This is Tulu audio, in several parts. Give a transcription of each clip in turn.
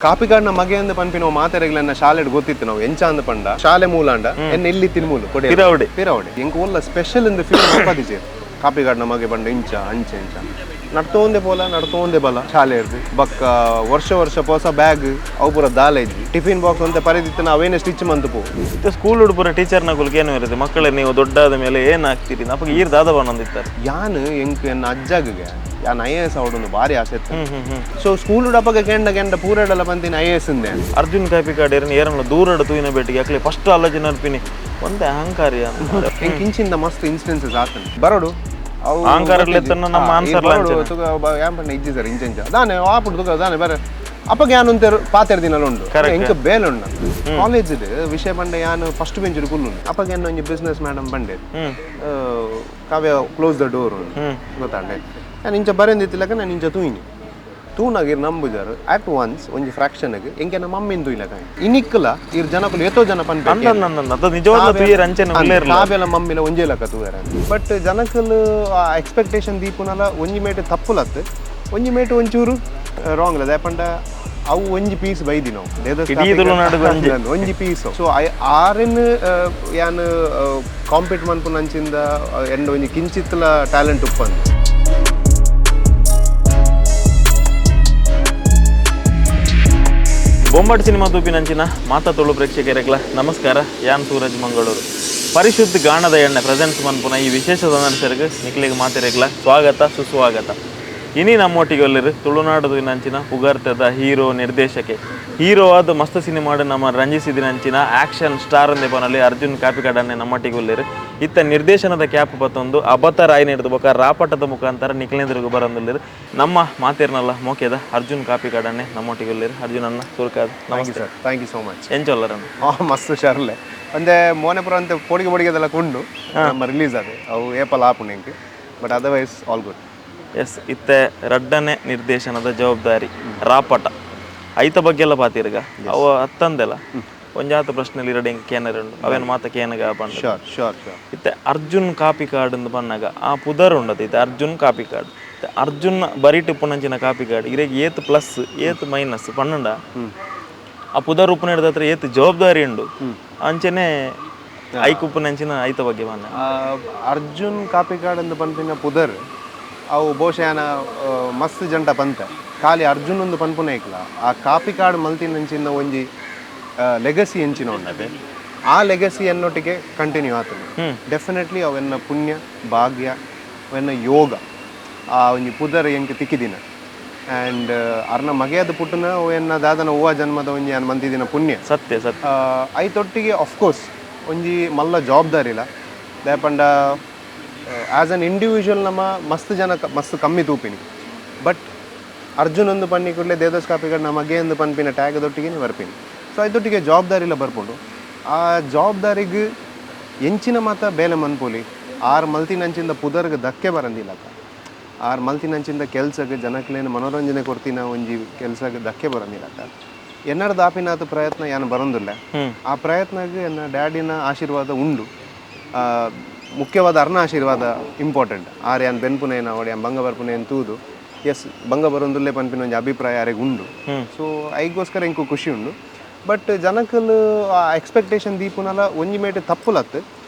ಕಾಪಿಕಾಡ್ನ ಮಗೆ ಪನ್ಪಿನ ಮಾತೆರೆಗ್ಲನ್ನ ಶಾಲೆಡ್ ಗೊತ್ತಿತ್ತು. ನಾವು ಎಂಚ ಅಂದ್ ಪಂಡ ಶಾಲೆ ಮೂಲಾಂಡ ಎನ್ನ ಇಲ್ಲಿ ತಿನ್ಮೂಲು ಕೊಡಿ. ಪಿರವುಡೆ. ಪಿರವಡೆ. ಎಂಕ್ ಓಲ್ಲ ಸ್ಪೆಷಲ್ ಇಂದ ಫೀಲ್ ಮಲ್ಪದಿಜೆ. ಕಾಪಿಕಾಡ್ನ ಮಗೆ ಪಂಡ ಇಂಚ ಅಂಚ ಇಂಚ ನಡ್ತೋಂದೆ ಪೋಲ, ನಡ್ತೋಂದೆ ಬಲ. ಶಾಲೆ ಇರ್ದು ಬಕ್ಕ ವರ್ಷ ವರ್ಷ ಹೊಸ ಬ್ಯಾಗ್, ಅವು ಪೂರ ದಾಲ ಇಜ್ಜಿ. ಟಿಫಿನ್ ಬಾಕ್ಸ್ ಅಂತ ಪರಿದಿತ್ತು, ಅವೇನೆ ಸ್ಟಿಚ್ ಮಂತ್ ಪೋ. ಇತ್ತೆ ಸ್ಕೂಲ್ ಪೂರ ಟೀಚರ್ ನಗುಲ್ಗೆ ಏನು ಇರುತ್ತೆ, ಮಕ್ಕಳೇ ನೀವು ದೊಡ್ಡಾದ ಮೇಲೆ ಏನ್ ಆಗ್ತೀರಿ, ಅಪ್ಪಗೆ ಈರ್ ದಾದ ಬಂದಿತ್ತಾರೆ. ಯಾನ್ ಎಂಕ್ ಎನ್ನ ಅಜ್ಜಾಗೆ ಯಾನ್ ಐಎಎಸ್ ಅವಡೊಂದು ಭಾರಿ ಆಸೆ ಇತ್ತು. ಹ್ಮ್ ಹ್ಮ್ ಹ್ಮ್ ಸೊ ಸ್ಕೂಲ್ ಅಪ್ಪಗ ಕೆಂಡ ಕೆಂಡ ಪೂರೆಡೆಲ್ಲ ಬಂತೀನಿ ಐಎಎಸ್ ಇಂದೆ. ಅರ್ಜುನ್ ಕಾಪಿಕಾಡ್ ಏರನ್ನು ದೂರಡು ತೂಯಿನ ಬೇಟಿಗೆ ಅಕ್ಲೆ ಫಸ್ಟ್ ಆಲೋಚನೆ ಅರ್ಪಿನಿ ಒಂದೇ ಅಹಂಕಾರಿ ಅಂತ. ಎಂಕ್ ಇಂಚಿಂದ ಮಸ್ತ್ ಇನ್ಸ್ಟೆನ್ಸಸ್ ಆತನ ಬರೋಡು ಅವು. ಅಹಂಕಾರಡ್ಲೆ ಎತ್ತನ ನಮ್ಮ answer ಲ ಬರೋಡು ತುಗ ಯಾನ್ ಪಂಡ ಇಜ್ಜಿ ಸರ್, ಇಂಚ ಇಂಚ ದಾನೆ ಆಪುಡು ತುಗ ದಾನೆ ಬರ ಅಪ್ಪಗೆ ಯಾನ್ ಉಂತೆರು ಪಾತೆರ್ ದಿನಲ ಉಂಡು. ಎಂಕ್ ಬೇಲೆ ಉಂಡು ಕಾಲೇಜ್ ವಿಷಯ ಪಂಡ ಯಾನ್ ಫಸ್ಟ್ ಬೆಂಚ್ ಕುಲ್ಲು. ಅಪ್ಪಗೆ ಯಾನ್ ಒಂಜಿ ಬಿಸ್ನೆಸ್ ಮೇಡಮ್ ಬಂಡೆ, ಕಾವ್ಯ ಕ್ಲೋಸ್ the door ಗೊತ್ತಾಂಡೆ. ನಾನು ಇಂಚ ಬರೆಂದಿತ್ತಿಲಕ ನಾನು ಇಂಚ ತೂಯಿನಿ, ತೂನಾಗ ಇರ್ ನಂಬುಜಾರು ಅಟ್ ಒನ್ಸ್ ಒಂಜಿ ಫ್ರಾಕ್ಷನ್ಗೆ ಎಂಕೆ ನಮ್ಮ ಮಮ್ಮಿನ ತೂಯ್ಲಕ ಇನಿಕ್ಕಲ ಇರ್ ಜನಕುಲು ಏತೋ ಜನ ಪನ್ಪೆ. ಅಂದ ಅದು ನಿಜವಾದ ತೂಯರ್ ಅಂಚೆನೆ ಉಲ್ಲೇರ್ಲ. ಕಾವ್ಯಲ ಮಮ್ಮಿಲ ಒಂಜೇ ಲಕ ತೂಯರ. ಬಟ್ ಜನಕುಲು ಎಕ್ಸ್ಪೆಕ್ಟೇಷನ್ ದೀಪುನಲ ಒಂಜಿ ಮೇಟ್ ತಪ್ಪುಲತ್ತು, ಒಂಜಿ ಮೇಟ್ ಒಂಚೂರು ರಾಂಗ್ ಲದ ಪಂಡ ಅವು ಒಂಜಿ ಪೀಸ್ ಬೈದಿ ನಾವು. ಇಡೀ ತುಳುನಾಡ್ಗ್ ಒಂಜಿ. ಒಂಜಿ ಪೀಸ್. ಸೊ ಆರೆನ್ ಯಾನ್ ಕಾಂಪೀಟ್ ಮನ್ಪುನ ಅಂಚಿಂದ ಎಂಡ ಒಂಜಿ ಕಿಂಚಿತ್ಲ ಟ್ಯಾಲೆಂಟ್ ಉಪ್ಪಂದು. ಬೊಂಬಾಟ್ ಸಿನಿಮಾ ತೂಪಿನಂಚಿನ ಮಾತಾ ತುಳು ಪ್ರೇಕ್ಷಕರಿಗ್ಲ ನಮಸ್ಕಾರ. ಯಾನ್ ಸೂರಜ್ ಮಂಗಳೂರು. ಪರಿಶುದ್ಧ ಗಾಣದ ಎಣ್ಣೆ ಪ್ರೆಸೆನ್ಸ್ ಮನ್ಪುನ ಈ ವಿಶೇಷ ಸಂದರ್ಶಕರಿಗೆ ನಿಕ್ಲೆಗ್ ಮಾತೆರೆಗ್ಲ ಸ್ವಾಗತ ಸುಸ್ವಾಗತ. ಇನಿ ನಮ್ಮೊಟ್ಟಿಗೆ ಒಲ್ಲೆರು ತುಳುನಾಡು ನಂಚಿನ ಪುಗರ್ತದ ಹೀರೋ ನಿರ್ದೇಶಕೆ, ಹೀರೋ ಆದ ಮಸ್ತ್ ಸಿನಿಮಾಡು ನಮ್ಮ ರಂಜಿಸಿದಿನಂಚಿನ ಆಕ್ಷನ್ ಸ್ಟಾರ್ ಅಂದೆ ಪನಲ್ಲಿ ಅರ್ಜುನ್ ಕಾಪಿಕಾಡನ್ನೆ ನಮ್ಮೊಟ್ಟಿಗೆ ಒಲ್ಲೆರು. ಇತ್ತ ನಿರ್ದೇಶನದ ಕ್ಯಾಪ್ ಬತ್ತೊಂದು ಅಬತ ರಾಯ್ ನೀಡ್ದು ಬೊಕ ರಾಪಟದ ಮುಖಾಂತರ ನಿಕ್ಲೇಂದ್ರಿಗೂ ಬರಂದುಲ್ಲೆರು. ನಮ್ಮ ಮಾತೇರ್ನಲ್ಲ ಮೋಕೆದ ಅರ್ಜುನ್ ಕಾಪಿಕಾಡನ್ನೆ ನಮ್ಮೊಟ್ಟಿಗೆ ಒಲ್ಲೆರು. ಅರ್ಜುನ್ ಅನ್ನ ಸುರ್ಕಾದ್ namaste. Sir, thank you so much. ಎಂಚೊಲ್ಲರನ್ನ? ಮಸ್ತ್ ಹುಷಾರ್ಲೆ. ಒಂದೇ ಮೋನೆಪುರ ಅಂತ ಪೊಡಿಗೆ ಪೊಡಿಗೆದೆಲ್ಲ ಕೊಂಡು ನಮ್ಮ ರಿಲೀಸ್ ಅದೇ ಅವು ಏಪಲ್ ಆಪುಂಡು ಎಂಕ್, but otherwise all good. S, ಇತ್ತೆ ರಡ್ಡನೆ ನಿರ್ದೇಶನದ ಜವಾಬ್ದಾರಿ ರಾಪಟ ಐತ ಬಗ್ಗೆ ಎಲ್ಲ ಪಾತಿರ್ಗ ಅವ ಅತ್ತಂದೆಲ್ಲ ಒಂಜಾತ ಪ್ರಶ್ನೆಲಿ ಇರಡೆ ಎಂಕ್ ಕೇನರ್ ಉಂಡು, ಅವೇನು ಮಾತ ಕೇನಗ ಪಂಡ. ಶೋರ್ ಶೋರ್ ಶೋರ್ ಇತ್ತೆ ಅರ್ಜುನ್ ಕಾಪಿಕಾಡ್ ಅಂದ್ ಪನ್ನಗ ಆ ಪುದರ್ ಉಂಡದು. ಇತ್ತೆ ಅರ್ಜುನ್ ಕಾಪಿಕಾಡ್, ಇತ್ತೆ ಅರ್ಜುನ್ ಬರಿಟ್ ಪುನಂಚಿನ ಕಾಪಿಕಾಡ್ ಇರೆಗ್ ಏತ್ ಪ್ಲಸ್ ಏತ್ ಮೈನಸ್ ಪನ್ನಂಡ ಆ ಪುದರ್ ಉಪ್ಪುನ ಹತ್ರ ಏತ್ ಜವಾಬ್ದಾರಿ ಉಂಡು, ಅಂಚೆನೆ ಐಕ್ ಉಪ್ಪುನಂಚಿನ ಐತ ಬಗ್ಗೆ ಪನ್ನ. ಅರ್ಜುನ್ ಕಾಪಿಕಾಡ್ ಅಂದ್ ಪನ್ಪಿನ ಪುದರ್ ಅವು ಬಹುಶಃ ಯಾನ ಮಸ್ತ್ ಜಂಟ ಪಂತೆ. ಖಾಲಿ ಅರ್ಜುನ್ ಒಂದು ಪನ್ಪುನ ಐಕ್ಲ ಆ ಕಾಪಿಕಾಡ್ ಮಲ್ತಿನಂಚಿನ ಒಂಜಿ ಲೆಗಸಿ ಎಂಚಿನ ಉಂಡದೆ, ಆ ಲೆಗಸಿ ಅನ್ನೊಟ್ಟಿಗೆ ಕಂಟಿನ್ಯೂ ಆತದೆ. ಡೆಫಿನೆಟ್ಲಿ ಅವೆನ್ನ ಪುಣ್ಯ ಭಾಗ್ಯ, ಅವೆನ್ನ ಯೋಗ ಆ ಒಂಜಿ ಪುದರ್ ಎಂಕ್ ತಿಕ್ಕಿದಿನ. ಆ್ಯಂಡ್ ಅರ್ನ ಮಗೆಯದ ಪುಟ್ಟುನ ಅವೆನ್ನ ದಾದನ ಹೂವ ಜನ್ಮದ ಒಂಜಿ ಯಾನ್ ಮಂತಿದಿನ ಪುಣ್ಯ. ಸತ್ಯ ಸತ್ಯ. ಐತೊಟ್ಟಿಗೆ ಅಫ್ಕೋರ್ಸ್ ಒಂಜಿ ಮಲ್ಲ ಜವಾಬ್ದಾರಿ ಇಲ್ಲ. ದಾಯೆಪಂಡ ಆ್ಯಸ್ ಅನ್ ಇಂಡಿವಿಜುವಲ್ ನಮ್ಮ ಮಸ್ತ್ ಜನ ಮಸ್ತ್ ಕಮ್ಮಿ ತೂಪಿನಿ. ಬಟ್ ಅರ್ಜುನ್ ಒಂದು ಪನ್ನಿ ಕೂಡಲೇ ದೇವದಾಸ್ ಕಾಪಿಕಾಡ್ ನಮ್ಮ ಮಗೆ ಒಂದು ಪನ್ಪಿನ ಟ್ಯಾಗ್ ದೊಟ್ಟಿಗೆ ಬರ್ಪಿನಿ. ಸೊ ಐತೊಟ್ಟಿಗೆ ಜವಾಬ್ದಾರಿ ಇಲ್ಲ ಬರ್ಪುಂಡು. ಆ ಜವಾಬ್ದಾರಿಗೆ ಎಂಚಿನ ಮಾತ ಬೇಲೆ ಮನ್ಪೊಲಿ, ಆರ್ ಮಲ್ತಿನಂಚಿಂದ ಪುದರ್ಗೆ ಧಕ್ಕೆ ಬರಂದಿಲ್ಲಕ್ಕ, ಆರ್ ಮಲ್ತಿನಂಚಿಂದ ಕೆಲ್ಸಕ್ಕೆ ಜನಕ್ಲೇನು ಮನೋರಂಜನೆ ಕೊಡ್ತಿನ ಒಂಜಿ ಕೆಲ್ಸಕ್ಕೆ ಧಕ್ಕೆ ಬರಂದಿಲ್ಲಕ್ಕ. ಎನ್ನಡ ದಾಪಿನಾಥ ಪ್ರಯತ್ನ ಯಾನು ಬರಂದಿಲ್ಲ. ಆ ಪ್ರಯತ್ನಕ್ಕೆ ಎನ್ನ ಡ್ಯಾಡಿನ ಆಶೀರ್ವಾದ ಉಂಡು. ಮುಖ್ಯವಾದ ಅರ್ನ ಆಶೀರ್ವಾದ ಇಂಪಾರ್ಟೆಂಟ್. ಆರ್ ಯಾನ್ ಬೆನ್ಪುನೇನ ಅವಡೆ ಯಾನ್ ಬಂಗ ಬರ್ಪುನೇನು ತೂದು ಎಸ್ ಬಂಗ ಬರೊಂದುಲ್ಲೆ ಪನ್ಪಿನ ಒಂಜಿ ಅಭಿಪ್ರಾಯ ಯಾರಿಗೆ ಉಂಡು. ಸೊ ಐಗೋಸ್ಕರ ಎಂಕು ಖುಷಿ ಉಂಡು. ಬಟ್ ಜನಕಲು ಆ ಎಕ್ಸ್ಪೆಕ್ಟೇಷನ್ ದೀಪುನಲ ಒಂಜಿ ಮೇಟ್ ತಪ್ಪುಲತ್ತು,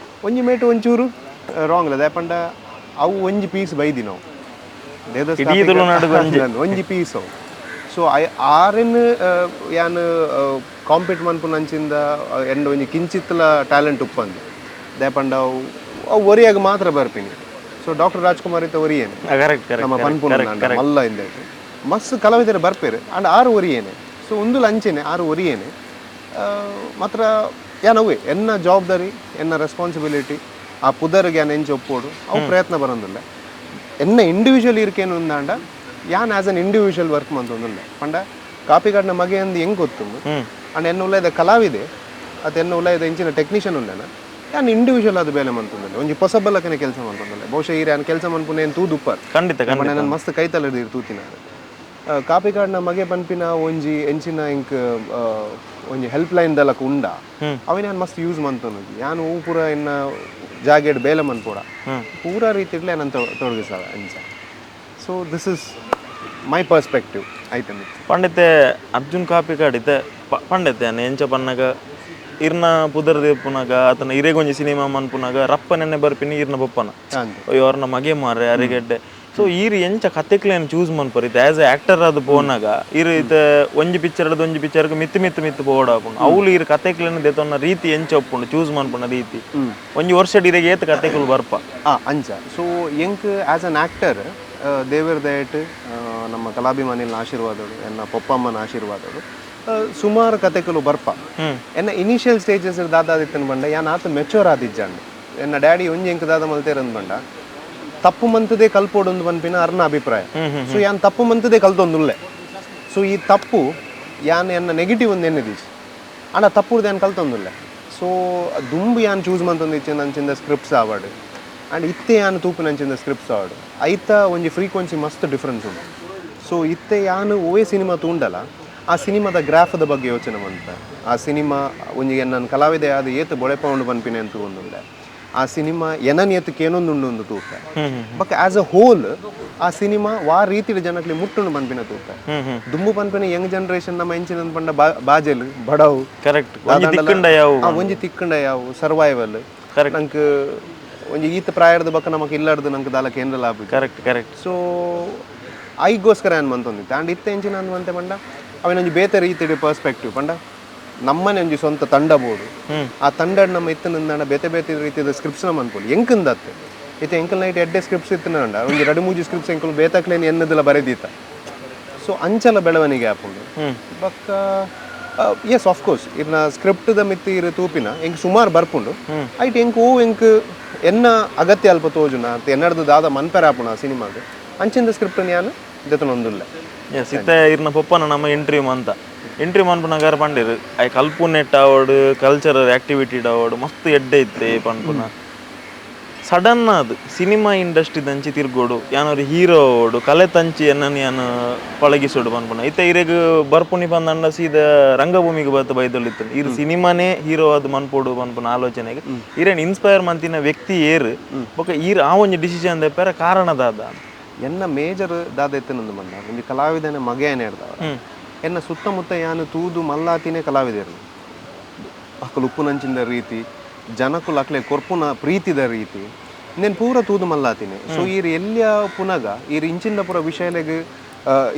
ಒಂಜಿ ಮೇಟ್ ಒಂಚೂರು ರಾಂಗ್ ಲದ ಪಂಡ ಅವು ಒಂಜಿ ಪೀಸ್ ಬೈದಿ ನಾವು. ದೇವದಾಸ್ ಇಡೀ ತುಳುನಾಡ್ಗ್ ಒಂಜಿ. ಒಂಜಿ ಪೀಸ್ ಅವು. ಸೊ ಆರೆನ್ ಯಾನ್ ಕಾಂಪೀಟ್ ಮನ್ಪುನಂಚಿಂದ ಎಂಡ ಒಂಜಿ ಕಿಂಚಿತ್ಲ ಟ್ಯಾಲೆಂಟ್ ಉಪ್ಪಂದು. ದಾಯೆಪಂಡ ಅವು ಅವು ಒರಿಯಾಗ ಮಾತ್ರ ಬರ್ಪಿನಿ. ಸೊ ಡಾಕ್ಟರ್ ರಾಜ್ಕುಮಾರ್ ಇತ್ತ ಒರಿಯೇನೆ. ಕರೆಕ್ಟ್ ಕರೆಕ್ಟ್ ನಮ್ಮ ಪನ್ಪುನ ಮಲ್ಲ ಇಂದ ಮಸ್ತ್ ಕಲಾವಿದರು ಬರ್ಪೇರು ಅಂಡ್ ಆರು ಒರಿಯೇನೆ. ಸೊ ಒಂದು ಅಂಚೆನೆ ಆರು ಒರಿಯೇನೆ ಮಾತ್ರ ಯಾನ್ ಅವೇ ಎನ್ನ ಜವಾಬ್ದಾರಿ, ಎನ್ನ ರೆಸ್ಪಾನ್ಸಿಬಿಲಿಟಿ ಆ ಪುದರ್ಗೆ ಯಾನ್ ಎಂಚ ಒಪ್ಪೋಡು ಅವು ಪ್ರಯತ್ನ ಬರೋದಿಲ್ಲ. ಎನ್ನ ಇಂಡಿವಿಜುವಲ್ ಇರ್ಕೇನು ಅಂದಾಂಡ ಯಾನ್ ಆಸ್ ಅನ್ ಇಂಡಿವಿಜುವಲ್ ವರ್ಕ್ ಮಂತೊಂದುಲ್ಲೆ. ಪಂಡ ಕಾಪಿಕಾಡ್ನ ಮಗೆ ಅಂದ್ ಹೆಂಗ್ ಗೊತ್ತುಂಡು. ಅಂಡ್ ಎನ್ನ ಉಲ್ಲದ ಕಲಾವಿದೆ ಅತ್ ಎನ್ನ ಉಲ್ಲದ ಇಂಚಿನ ಟೆಕ್ನಿಷಿಯನ್ ಉಲ್ಲೆನ ಯಾನ್ ಇಂಡಿವಿಜುವಲ್ ಅದು ಬೇಲೆ ಮಂತೊಂದುಲ್ಲೆ. ಒಂಜಿ ಪೊಸಬಲ್ಲಕನೆ ಕೆಲಸ ಮಂತೊಂದುಲ್ಲೆ. ಬಹುಶಃ ಈರ್ ಯಾನ್ ಕೆಲಸ ಮನ್ಪುನ ಏನ್ ತೂದುಪ್ಪರ್. ಖಂಡಿತ ಖಂಡಿತ. ನಾನು ಮಸ್ತ್ ಕೈತಲ್ಲ ಹಿಡ್ದು ತೂತಿನ. ಕಾಪಿಕಾಡ್ನ ಮಗೆ ಪನ್ಪಿನ ಒಂಜಿ ಎಂಚಿನ ಇಂಕ್ ಒಂಜಿ ಹೆಲ್ಪ್ ಲೈನ್ ದಲಕ ಉಂಡ ಅವೇನ ಯಾನ್ ಮಸ್ತ್ ಯೂಸ್ ಮಂತೊಂದು. ಯಾನ್ ಹೂ ಪೂರ ಎನ್ನ ಜಾಗೆಡ್ ಬೇಲೆ ಮನ್ಪೋಡ ಪೂರ ರೀತಿಡ್ಲೆ ನಾನು ತೊಡಗಿಸಾವ ಅಂಚ. So this is My perspective ಐತೆ. ಪಂಡಿತೆ ಅರ್ಜುನ್ ಕಾಪಿಕಾಡ್ ಇತ್ತೆ ಪಂಡಿತೆ ಎಂಚ ಪನ್ನಗ ಇರ್ನ ಪುದರ್ ದೇಪುನಾಗ ಆತನ ಇರೆಗೊಂಜಿ ಸಿನಿಮಾ ಮನ್ಪುನಾಗ ರಪ್ಪ ನೆನ್ನೆ ಬರ್ಪಿನಿ ಇರ್ನ ಬೊಪ್ಪನ. ಅಯ್ಯೋ ಅವ್ರನ್ನ ಮಗೆ ಮಾರ್ರೆ ಅರಿಗೆಡ್ಡೆ. ಸೊ ಈರ್ ಎಂಚ ಕತೆಕ್ಲೇನ್ ಚೂಸ್ ಮನ್ಪರ್ ಇತ್ತೆ as A actor ಅದು ಪೋನಾಗ ಇರ್ ಇತ್ತೆ ಒಂಜಿ ಪಿಕ್ಚರ್ ಒಂಜಿ ಪಿಕ್ಚರ್ಗ್ ಮಿತ್ತು ಮಿತ್ತು ಮಿತ್ತು ಪೋವಡಾಪುಂಡು. ಅವ್ಲು ಈರ್ ಕತೆಕ್ಲೇನ್ ದೆತೊನ್ನ ರೀತಿ ಎಂಚ ಒಪ್ಪುಂಡು, ಚೂಸ್ ಮನ್ಪುನ ರೀತಿ? ಒಂಜಿ ವರ್ಷ ಇರೆಗ್ ಏತ್ ಕತೆಕುಲು ಬರ್ಪ? ಅಂಚ. ಸೊ ಎಂಕ್ as an actor ದೇವರ ದಯಟ್, ನಮ್ಮ ಕಲಾಭಿಮಾನಿನ ಆಶೀರ್ವಾದಗಳು, ಎನ್ನ ಪೊಪ್ಪಮ್ಮನ ಆಶೀರ್ವಾದಗಳು, ಸುಮಾರು ಕತೆಕುಲು ಬರ್ಪ. ಎನ್ನ ಇನಿಷಿಯಲ್ ಸ್ಟೇಜಸ್ ದಾದಾದಿತ್ತನ ಬಂಡ ಯಾನ್ ಆತ ಮೆಚೂರ್ ಆದಿಜ್ಜಂಡು. ಎನ್ನ ಡ್ಯಾಡಿ ಒಂಜಿ ಎಂಕ್ ದಾದ ಮಲ್ತೇರಂದ್ ಬಂಡ ತಪ್ಪು ಮಂತದೇ ಕಲ್ಪೋಡೊಂದು ಪನ್ಪಿನ ಅರ್ನ ಅಭಿಪ್ರಾಯ. ಸೊ ಯಾನ್ ತಪ್ಪು ಮಂತದೇ ಕಲ್ತೊಂದುಲ್ಲೆ. ಸೊ ಈ ತಪ್ಪು ಯಾನ್ ಎನ್ನ ನೆಗೆಟಿವ್ ಒಂದು ಎನ್ನಿದೀಚ್ ಆಂಡ ತಪ್ಪುರ್ದು ಯಾನ್ ಕಲ್ತೊಂದುಲ್ಲೆ. ಸೊ ದುಂಬು ಯಾನ್ ಚೂಸ್ ಮಂತೊಂದಿಚ್ಚೆ ನಂಚಿಂದ ಸ್ಕ್ರಿಪ್ಟ್ಸ್ ಆವಡ್ ಆ್ಯಂಡ್ ಇತ್ತೆ ಯಾನ್ ತೂಪಿನಂಚಿಂದ ಸ್ಕ್ರಿಪ್ಟ್ಸ್ ಆವಡ್, ಐತ ಒಂಜಿ ಫ್ರೀಕ್ವೆನ್ಸಿ ಮಸ್ತ್ ಡಿಫ್ರೆನ್ಸ್ ಉಂಡು. ಸೊ ಇತ್ತೆ ಯಾನ್ ಒವ್ವೇ ಸಿನಿಮಾ ತೂಂಡಲ ಆ ಸಿನಿಮಾದ ಗ್ರಾಫದ ಬಗ್ಗೆ ಯೋಚನೆ ಮಂತೆ. ಆ ಸಿನಿಮಾ ಒಂಜಿ ನನ್ನ ಕಲಾವಿದೆ ಆದ ಏತ್ ಬೊಳೆಪೌಂಡು ಪನ್ಪಿನ ಅಂತ ಒಂದುಂಡೆ. ಆ ಸಿನಿಮಾ ಎನನ್ ಏತ್ ಕೇನೊಂದುಂಡು ಒಂದು ತೂಪೆ. ಬಟ್ as a hole ಆ ಸಿನಿಮಾ ವಾ ರೀತಿಡ್ ಜನಕ್ಲೆ ಮುಟ್ಟುಂಡು ಪನ್ಪಿನ ತೂಪೆ. ದುಂಬು ಪನ್ಪಿನ ಯಂಗ್ ಜನರೇಷನ್ ನಮ್ಮ ಎಂಚಿನ ಪಂಡ ಬಾಜೆಲ್ ಬಡವು. ಕರೆಕ್ಟ್, ಒಂಜಿ ತಿಕ್ಕುಂಡ ಯಾವು. ಒಂಜಿ ತಿಕ್ಕುಂಡ ಯಾವು, ಸರ್ವೈವಲ್. ನಂಕ್ ಒಂಜಿ ಈತ ಪ್ರಾಯದ ಬಕ್ಕ ನಮಕ್ ಇಲ್ಲಾರ್ದು ನಂಕ್ ದಾಲ ಕೇಂದ್ರ ಲಾಭ. Correct correct. So ಐಗೋಸ್ಕರ ಏನ್ ಮಂತೊಂದಿತ್ತೆ. ಆ್ಯಂಡ್ ಇತ್ತೆ ಎಂಚಿನ ಅಂದ್ ಪಂಡ ಅವಿನೊಂಜಿ ಬೇತೆ ರೀತಿಡ್ ಪರ್ಸ್ಪೆಕ್ಟಿವ್ ಪಂಡ ನಮ್ಮನೆ ಒಂಜಿ ಸ್ವಂತ ತಂಡ ಬೋಡು. ಆ ತಂಡ ನಮ್ಮ ಇತ್ತಿನ ಬೇತೆ ಬೇತೆ ರೀತಿಯ ಸ್ಕ್ರಿಪ್ಟ್ಸ್ ನಮ್ಮ ಅನ್ಬೋದು ಎಂಕಂದತ್ತೆ. ಇತ್ತೆ ಎಂಕಲ್ ನೈಟ್ ಎಡ್ಡೆ ಸ್ಕ್ರಿಪ್ಟ್ಸ್ ಇತ್ತಿನ ಒಂಜಿ ರಡು ಮೂಜಿ ಸ್ಕ್ರಿಪ್ಟ್ಸ್ ಎಂಕಲ್ ಬೇತಕ್ಲೇನ್ ಎನ್ನದೆಲ್ಲ ಬರೆದೀತ. ಸೊ ಅಂಚಲ ಬೆಳವಣಿಗೆ ಆಪುಂಡು. ಬೊಕ್ಕ S of course ಇರ್ನ ಸ್ಕ್ರಿಪ್ಟ್ದ ಮಿತ್ತ್ ಇರು ತೂಪಿನ ಎಂಕ್ ಸುಮಾರು ಬರ್ಪುಂಡು. ಐಟ್ ಎಂಕ್ ಓ ಎಂಕ್ ಎನ್ನ ಅಗತ್ಯ ಅಲ್ಪ ತೋಜುನ ಎನ್ನಡ್ದು ದಾದ ಮನ್ಪೆರ ಆಪುಣ ಸಿನಿಮಾಗ್ ಅಂಚಿಂದ ಸ್ಕ್ರಿಪ್ಟ್ ಯಾನ್ ದೆತೊನೊಂದುಲ್ಲೆ. ಎಸ್, ಇತ್ತೆ ಇರ್ನ ಪೊಪ್ಪನ ನಮ್ಮ ಇಂಟರ್ವ್ಯೂ ಮಂತ ಇಂಟರ್ವ್ಯೂ ಮನ್ಪುನಗಾರ ಪಂಡಿರು I ಕಲ್ಪುನೆಟ್ ಆವಡ್ ಕಲ್ಚರಲ್ ಆಕ್ಟಿವಿಟಿ ಆವಡ್ ಮಸ್ತ್ ಎಡ್ಡೆ ಇತ್ತೆ ಪನ್ಪುನ. ಸಡನ್ ಅದು ಸಿನಿಮಾ ಇಂಡಸ್ಟ್ರಿ ದಂಚಿ ತಿರ್ಗೋಡು ಯಾನೊರಿ ಹೀರೋ ಆವಡು ಕಲೆ ತಂಚಿ ಎನ್ನನ್ ಯಾನ್ ಪಳಗಿಸೋಡು ಪನ್ಪುನ. ಇತ್ತೆ ಇರೆಗ್ ಬರ್ಪುನಿ ಪಂದಂಡ ಸೀದ ರಂಗಭೂಮಿಗೆ ಬತ್ತ ಬೈದೊಲಿತ್ತು. ಇರ್ ಸಿನಿಮಾನೇ ಹೀರೋ ಅದು ಮನ್ಪೋಡು ಪನ್ಪುನ ಆಲೋಚನೆಗೆ ಇರೇನ್ ಇನ್ಸ್ಪೈರ್ ಮಂತಿನ ವ್ಯಕ್ತಿ ಏರ್, ಬೊಕ ಈರ್ ಆ ಒಂಜಿ ಡಿಸಿಷನ್ ದೆಪ್ಪರ ಕಾರಣ ದಾದ? ಎನ್ನ ಮೇಜರ್ ದಾದ ಎತ್ತನಂದು ಬಂದ ಒಂಜಿ ಕಲಾವಿದನ ಮಗೆ ಏನೇ ಹಿಡ್ದವ. ಎನ್ನ ಸುತ್ತಮುತ್ತ ಯಾನು ತೂದು ಮಲ್ಲಾತಿನೇ ಕಲಾವಿದರು. ಅಕುಲು ಉಪ್ಪುನಂಚಿಂದ ರೀತಿ, ಜನಕುಲು ಅಕ್ಲೆ ಕೊರ್ಪುನ ಪ್ರೀತಿದ ರೀತಿ నేను ಪೂರ ತೂದು ಮಲ್ಲಾತಿನಿ. ಸೊ ಈರ್ ಎಲ್ಲಿಯ ಪುನಗ ಈರ್ ಇಂಚಿಂದ ಪೂರ ವಿಷಯಲೆಗ್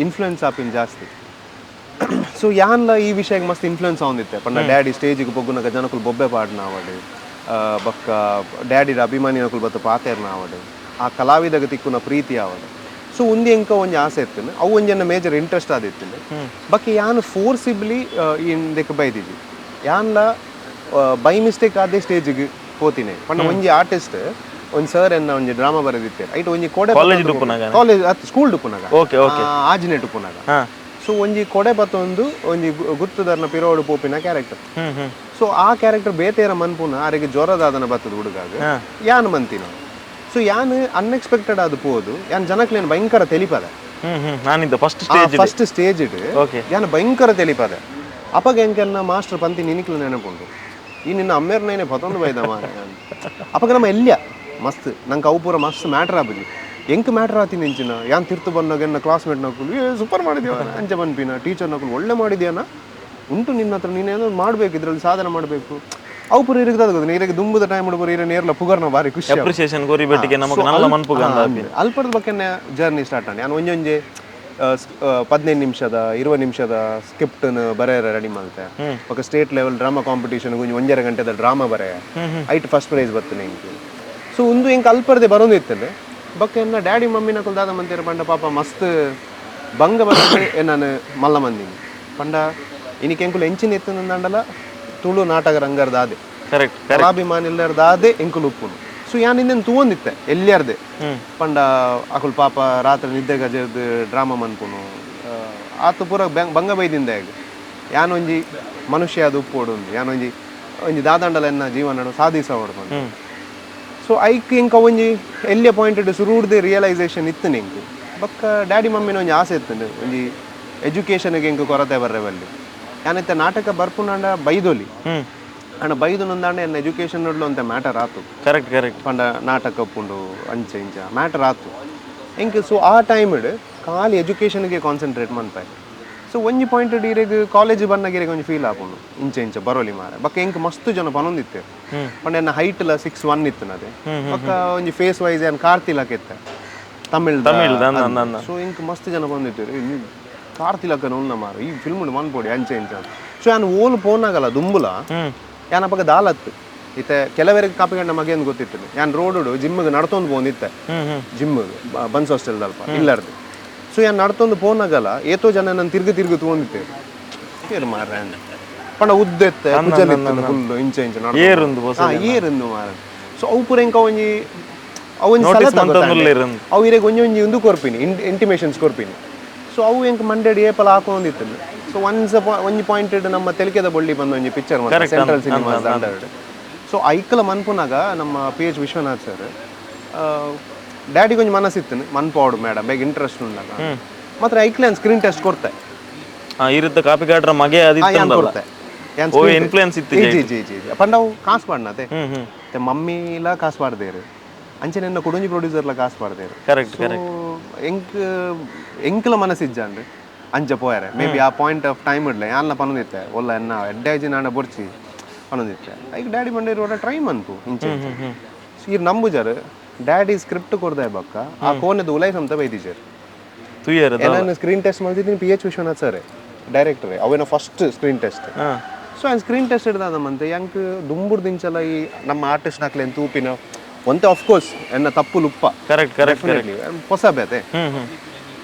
ಇನ್ಫ್ಲುಯೆನ್ಸ್ ಆಪಿನ ಜಾಸ್ತಿ. ಸೊ ಯಾನ್ಲ ಈ ವಿಷಯಕ್ಕೆ ಮಸ್ತ್ ಇನ್ಫ್ಲುಯೆನ್ಸ್ ಆವೊಂದಿತ್ತೆ. ಪಂಡ ಡ್ಯಾಡಿ ಸ್ಟೇಜಿಗೆ ಪೊಗ್ಗುನಗ ಜನಕುಲು ಬೊಬ್ಬೆ ಪಾಡ್ನ ಆವಡ್, ಬೊಕ್ಕ ಡ್ಯಾಡಿದ ಅಭಿಮಾನಿನಕುಲು ಬತ್ತ ಪಾತೆರ್ನ ಆವಡ್, ಆ ಕಲಾವಿದಗ ತಿಕ್ಕುನ ಪ್ರೀತಿ ಆವಡ್. ಸೊ ಉಂದು ಎಂಕ ಒಂಜಿ ಆಸೆ ಇತ್ತಿನ, ಅವು ಒಂಜಿ ಮೇಜರ್ ಇಂಟ್ರೆಸ್ಟ್ ಆದಿತ್ತಿನ. ಬೊಕ್ಕ ಯಾನ್ ಫೋರ್ಸಿಬ್ಲಿ ಇಂದಕ್ಕೆ ಬೈದಿಜಿ. ಯಾನ್ಲ ಬೈ ಮಿಸ್ಟೇಕ್ ಆದೇ ಸ್ಟೇಜಿಗೆ ಪೋತಿನಿ. ಪಂಡ ಒಂಜಿ ಆರ್ಟಿಸ್ಟ್ ಒಂಜಿ ಸರ್ ಎನ್ನ ಒಂಜಿ ಡ್ರಾಮಾ ಬರೆದಿತ್ತೇರು. ಐಟ್ ಒಂಜಿ ಕೊಡೆ ಕಾಲೇಜ್ ಡುಪ್ಪುನಗ? ಕಾಲೇಜ್ ಅತ್, ಸ್ಕೂಲ್ ಡುಪ್ಪುನಗ. ಓಕೆ ಓಕೆ ಆಜಿನೆ ಡುಪ್ಪುನಗ. ಸೊ ಒಂಜಿ ಕೊಡೆ ಪತ್ತೊಂದು ಒಂಜಿ ಗುತ್ತುದಾರ್ನ ಪಿರೋಡು ಪೋಪಿನ ಕ್ಯಾರೆಕ್ಟರ್. ಹ್ಮ್ ಹ್ಮ್ ಸೊ ಆ ಕ್ಯಾರೆಕ್ಟರ್ ಬೇತೇರ ಮನ್ಪುನ ಆರಿಗೆ ಜ್ವರದಾದನ ಬತ್ತದ ಹುಡುಗಾಗ ಯಾನ್ ಮಂತಿನ. ಸೊ ಯಾನ್ ಅನ್ಎಕ್ಸ್ಪೆಕ್ಟೆಡ್ ಅದು ಪೋದು ಯಾನ್ ಜನಕ್ಲೇನ್ ಭಯಂಕರ ತೆಲಿಪದ. ಹ್ಮ್ ಹ್ಮ್ ನಾನಿದ್ದ first stage. First stage it ಯಾನ್ ಭಯಂಕರ ತೆಲಿಪದ. ಅಪಗ ಎಂಕೆನ್ನ ಮಾಸ್ಟರ್ ಪಂತಿ ನಿನಿಕ್ಲು ನೆನಪುಂಡು, ಈ ನಿನ್ನ ಅಮ್ಮೇರ್ನೇನೆ ಪತೊಂದು ಬೈದ ಮಾರೆ. ಅಪಗ ನಮ್ಮ ಎಲ್ಲಿಯ ಮಸ್ತ್ ನಂಗೆ ಅವು ಪೂರ ಮಸ್ತ್ ಮ್ಯಾಟ್ರ್ ಆಪುಜಿ. ಎಂಕ್ ಮ್ಯಾಟ್ರ್ ಆತೀನಿ ಎಂಚಿನ ಯಾನ್ ತಿರ್ತು ಬಂದಾಗ ಎನ್ನ ಕ್ಲಾಸ್ಮೇಟ್ ನಕುಲು ಏ ಸೂಪರ್ ಮಾಡಿದ್ಯಾ ಅಂಚ ಪನ್ಪಿನ, ಟೀಚರ್ ನಕುಲು ಒಳ್ಳೆ ಮಾಡಿದ್ಯಾನ ಉಂಟು ನಿನ್ನ ಹತ್ರ, ನೀನೇನೋ ಮಾಡಬೇಕು, ಇದರಲ್ಲಿ ಸಾಧನೆ ಮಾಡಬೇಕು. ಅವು ಪೂರ ಇರಗ್ತದ ಗೊತ್ತು. ಇರಗೆ ದುಂಬುದ ಟೈಮ್ ಪೂರ ಇರ ನೇರ್ಲ ಪುಗರ್ನ ಬಾರಿ ಖುಷಿ. ಅಪ್ರಿಸಿಯೇಷನ್ ಕೊರಿ ಬೆಟ್ಟಿಗೆ ನಮಕ್ ನಲ್ಲ ಮನ್ಪುಗ ಅಲ್ಪದ ಬಗ್ಗೆ ಜರ್ನಿ ಸ್ಟಾರ್ಟ್ ಆಂಡ್ ಯಾನ್ ಒಂಜೊಂಜೆ 15 ನಿಮಿಷದ 20 ನಿಮಿಷದ ಸ್ಕ್ರಿಪ್ಟ್ ಬರೆಯರ ರೆಡಿ ಮಲ್ತೆ. ఒక state level drama competition ಒಂಜಿ 1.5 ಗಂಟೆದ ಡ್ರಾಮಾ ಬರೆಯ, ಐಟ್ ಫಸ್ಟ್ ಪ್ರೈಸ್ ಬರ್ತನೆ ಎಂಕ್. ಸೊ ಒಂದು ಎಂಕ್ ಅಲ್ಪರ್ದೆ ಬರೋದು ಇತ್ತಂದೆ. ಬೊಕ್ಕ ಎನ್ನ ಡ್ಯಾಡಿ ಮಮ್ಮಿನ ದಾದ ಮಂತೇರು ಪಂಡ ಪಾಪ ಮಸ್ತ್ ಬಂಗ ಬರ್ತದೆ ನಾನು ಮಲ್ಲ ಮಂದಿನಿ. ಪಂಡ ಇನಿಕ್ ಎಂಕುಲು ಎಂಚಿನ ಎತ್ತಂಡಲ ತುಳು ನಾಟಕ ರಂಗರ್ದಾದೆ ಕರೆಕ್ಟ್ ಕಲಾಭಿಮಾನಿಲ್ಲರ್ದಾದೆ ಎಂಕುಲು ಉಪ್ಪುನು. ಸೊ ಯಾನ್ ಇಂದೆನ್ ತೂವೊಂದಿತ್ತೆ ಎಲ್ಲಿಯಾರ್ದೆ. ಪಂಡ ಅಕುಲು ಪಾಪ ರಾತ್ರಿ ನಿದ್ದೆ ಗಜರ್ದು ಡ್ರಾಮಾ ಮನ್ಪುನು ಆತು ಪೂರ ಬಂಗ ಬೈದಿಂದ. ಯಾನ್ ಒಂಜಿ ಮನುಷ್ಯ ಅದು ಉಪ್ಪೋಡು, ಯಾನ್ ಒಂಜಿ ಒಂಜಿ ದಾದಂಡಲ ಎನ್ನ ಜೀವನ ಸಾಧಿಸೋಡು ಪಂಡ. ಸೊ ಐಕ್ ಎಂಕ ಒಂಜಿ ಎಲ್ಲಿಯ ಪಾಯಿಂಟ್ ಸುರುಡ್ದೆ ರಿಯಲೈಸೇಷನ್ ಇತ್ತು ಎಂಕ್. ಬೊಕ್ಕ ಡ್ಯಾಡಿ ಮಮ್ಮಿನ ಒಂಜಿ ಆಸೆ ಇತ್ತು ಒಂಜಿ ಎಜುಕೇಷನ್ಗೆ ಎಂಕ್ ಕೊರತೆ ಬರ್ರೆ ಬಲ್ಲಿ. ಯಾನಿತ್ತೆ ನಾಟಕ ಬರ್ಪುನಾಂಡ ಬೈದೊಲಿ ಅಂಡ ಬೈದು ನಂದಾಂಡ ಎನ್ನ ಎಜುಕೇಷನ್ ಅಂತ ಮ್ಯಾಟರ್ ಆತು. ಕರೆಕ್ಟ್ ಕರೆಕ್ಟ್ ಪಂಡ ನಾಟಕ ಉಪ್ಪುಂಡು ಅಂಚ ಇಂಚ ಮ್ಯಾಟರ್ ಆತು ಎಂಕ್. ಸೊ ಆ ಟೈಮ್ ಖಾಲಿ ಎಜುಕೇಷನ್ಗೆ ಕಾನ್ಸಂಟ್ರೇಟ್ ಮನ್ಪಾಯ. ಸೊ ಒಂಜಿ ಪಾಯಿಂಟ್ ಇರೆಗ್ ಕಾಲೇಜ್ ಬನ್ನಗ ಇರೆಗ್ ಒಂಜಿ ಫೀಲ್ ಆಪುಂಡು, ಇಂಚ ಇಂಚ ಬರೋಲಿ ಮಾರ. ಬೊಕ್ಕ ಎಂಕ್ ಮಸ್ತ್ ಜನ ಪನೊಂದಿತ್ತೆ. ಪಂಡ ಎನ್ನ ಹೈಟ್ ಲ 6'1" ಇತ್ತು. ಬೊಕ್ಕ ಒಂಜಿ ಫೇಸ್ ವೈಸ್ ಏನ್ ಕಾರ್ತಿಲಕ್ ಇತ್ತೆ ತಮಿಳ್. ತಮಿಳ್ದ, ಅಂದ್ ಅಂದ್ ಅಂದ್. ಸೊ ಎಂಕ್ ಮಸ್ತ್ ಜನ ಬಂದಿತ್ತೇರು, ಕಾರ್ತಿಲಕ್ಕನ ಉನ್ನ ಮಾರ, ಈ ಫಿಲ್ಮ್ ಮನ್ಪೊಡಿ ಅಂಚೆ ಇಂಚ. ಸೊ ಯಾನ್ ಓಲು ಪೋನಾಗಲ್ಲ ದುಂಬುಲ ಯಾನ್ ಅಪಗ ದಾಲತ್ತು ಇತ್ತೆ ಕೆಲವರಿಗೆ ಕಾಪಿಗಂಡ ಮಗೇಂದು ಗೊತ್ತಿತ್ತು. ಯಾನ್ ರೋಡ್ ಜಿಮ್ಗೆ ನಡ್ತೊಂದು ಪೋಂದಿತ್ತೆ. ಹ್ಮ್ ಹ್ಮ್ ಜಿಮ್ ಬನ್ಸ್ ಹಾಸ್ಟೆಲ್ ಅಲ್ಪ ಇಲ್ಲರ್ದು. ಸೊ ಯಾನ್ ನಡ್ತೊಂದು ಪೋನಾಗಲ್ಲ ಏತೋ ಜನ ನನ್ನ ತಿರ್ಗು ತಿರ್ಗು ತಗೊಂಡಿತ್ತೆ ಏರು ಮಾರ್ರೆ ಅಂದ್. ಪಂಡ ಉದ್ದ ಇತ್ತೆ, ಕುಜಲ್ ಇತ್ತು ಫುಲ್, ಇಂಚ ಇಂಚ ನಡ್ತೊಂದು. ಏರುಂದು ಪೊಸ. ಹಾ, ಏರುಂದು ಮಾರ. ಸೊ ಅವು ಪೂರ ಎಂಕ ಒಂಜಿ ಅವು ಒಂಜಿ Notice ಸಲತ ಮಂತೊಂದು ಗೊತ್ತಾಂಡೆ. ಉಲ್ಲೆರ್ ಅಂದ್. ಅವು ಇರೆಗ್ ಒಂಜಿ ಒಂಜಿ ಉಂದು ಕೊರ್ಪಿನಿ, ಇಂಟಿಮೇಷನ್ಸ್ ಕೊರ್ಪಿನಿ. ಸೊ ಅವು ಎಂಕ್ ಮಂಡೆಡ್ ಏಪಲ ಹಾಕೊಂದಿತ್ತು. ಸೊ ಒನ್ಸ್ ಒಂಜಿ ಪಾಯಿಂಟ್ ನಮ್ಮ ತೆಲಿಕೆದ ಬೊಳ್ಳಿ ಬಂದ ಒಂಜಿ picture central cinemas under. So ಐಕಲ ಮನ್ಪುನಾಗ ನಮ್ಮ P H Vishwanath sir ಡ್ಯಾಡಿಗೆ ಒಂಜಿ ಮನಸ್ಸಿತ್ತು, ಮನ್ಪಾವಡು ಮೇಡಮ್ ಬೇಗ ಇಂಟ್ರೆಸ್ಟ್ ಉಂಡಾಗ ಮಾತ್ರ. ಐಕ್ಲೆ ಸ್ಕ್ರೀನ್ ಟೆಸ್ಟ್ ಕೊರ್ತೆ. ಆ ಇರುತ್ತ ಕಾಪಿಕಾಡ್ರ ಮಗೆ ಯಾನ್ ಅದಿತ್ತಂದಲ್ಲ. ಕೊರ್ತೆ ಯಾನ್. ಓ ಇನ್ಫ್ಲುಯೆನ್ಸ್ ಇತ್ತು. G G G G. ಪಂಡ ಅವು ಕಾಸು ಪಾಡ್ನತೆ. ಹ್ಮ್ ಹ್ಮ್ ಮತ್ತೆ ಮಮ್ಮಿಲ ಕಾಸು ಪಾಡ್ದೇರು, ಅಂಚನೆ ಎನ್ನ ಕುಡೊಂಜಿ ಪ್ರೊಡ್ಯೂಸರ್ಲ ಕಾಸು ಪಾಡ್ದೇರು. Correct correct. ಎಂಕ್ ಎಂಕ್ಲ ಮನಸ್ಸಿಜ್ಜಾಂಡ್ ಅಂಚ ಪೋಯರೆ. ಮೇ ಬಿ ಆ point of time ಇಡ್ಲೆ ಯಾನ್ಲ ಪನೊಂದಿತ್ತೆ, ಒಲ್ಲ ಎನ್ನ ಎಡ್ಡಾಜಿ ನಾಡ ಬೊರ್ಚಿ ಪನೊಂದಿತ್ತೆ. ಐಕ್ ಡ್ಯಾಡಿ ಬಂಡೇರು ಟ್ರೈ ಮನ್ಪು ಇಂಚ. ಈರ್ ನಂಬುಜಾರು, ಡ್ಯಾಡಿ ಸ್ಕ್ರಿಪ್ಟ್ ಕೊರ್ದೆ ಬಕ್ಕ ಆ ಕೋನೆದ ಉಲೈ ಸಮತ ಬೈದಿಜಾರ್. ತುಯ್ಯರ್. ನಾನು ಸ್ಕ್ರೀನ್ ಟೆಸ್ಟ್ ಮಾಡ್ತಿದ್ದೀನಿ. P H Vishwanath sir director, ಅವೇನ first screen test. So ಆಯ್ನ್ screen test ಹಿಡ್ದಾದ ಮಂತೆ ಯಾಂಕ್ ದುಂಬುರ್ದಿಂಚಲ ಈ ನಮ್ಮ ಆರ್ಟಿಸ್ಟ್ ಹಾಕ್ಲೇನ್ ತೂಪಿನ ಒಂತೆ ಆಫ್ಕೋರ್ಸ್ ಎನ್ನ ತಪ್ಪು ಲುಪ್ಪ. Correct correct correct. ಹೊಸ ಬೇತೆ. ಹ್ಮ್ ಹ್ಮ್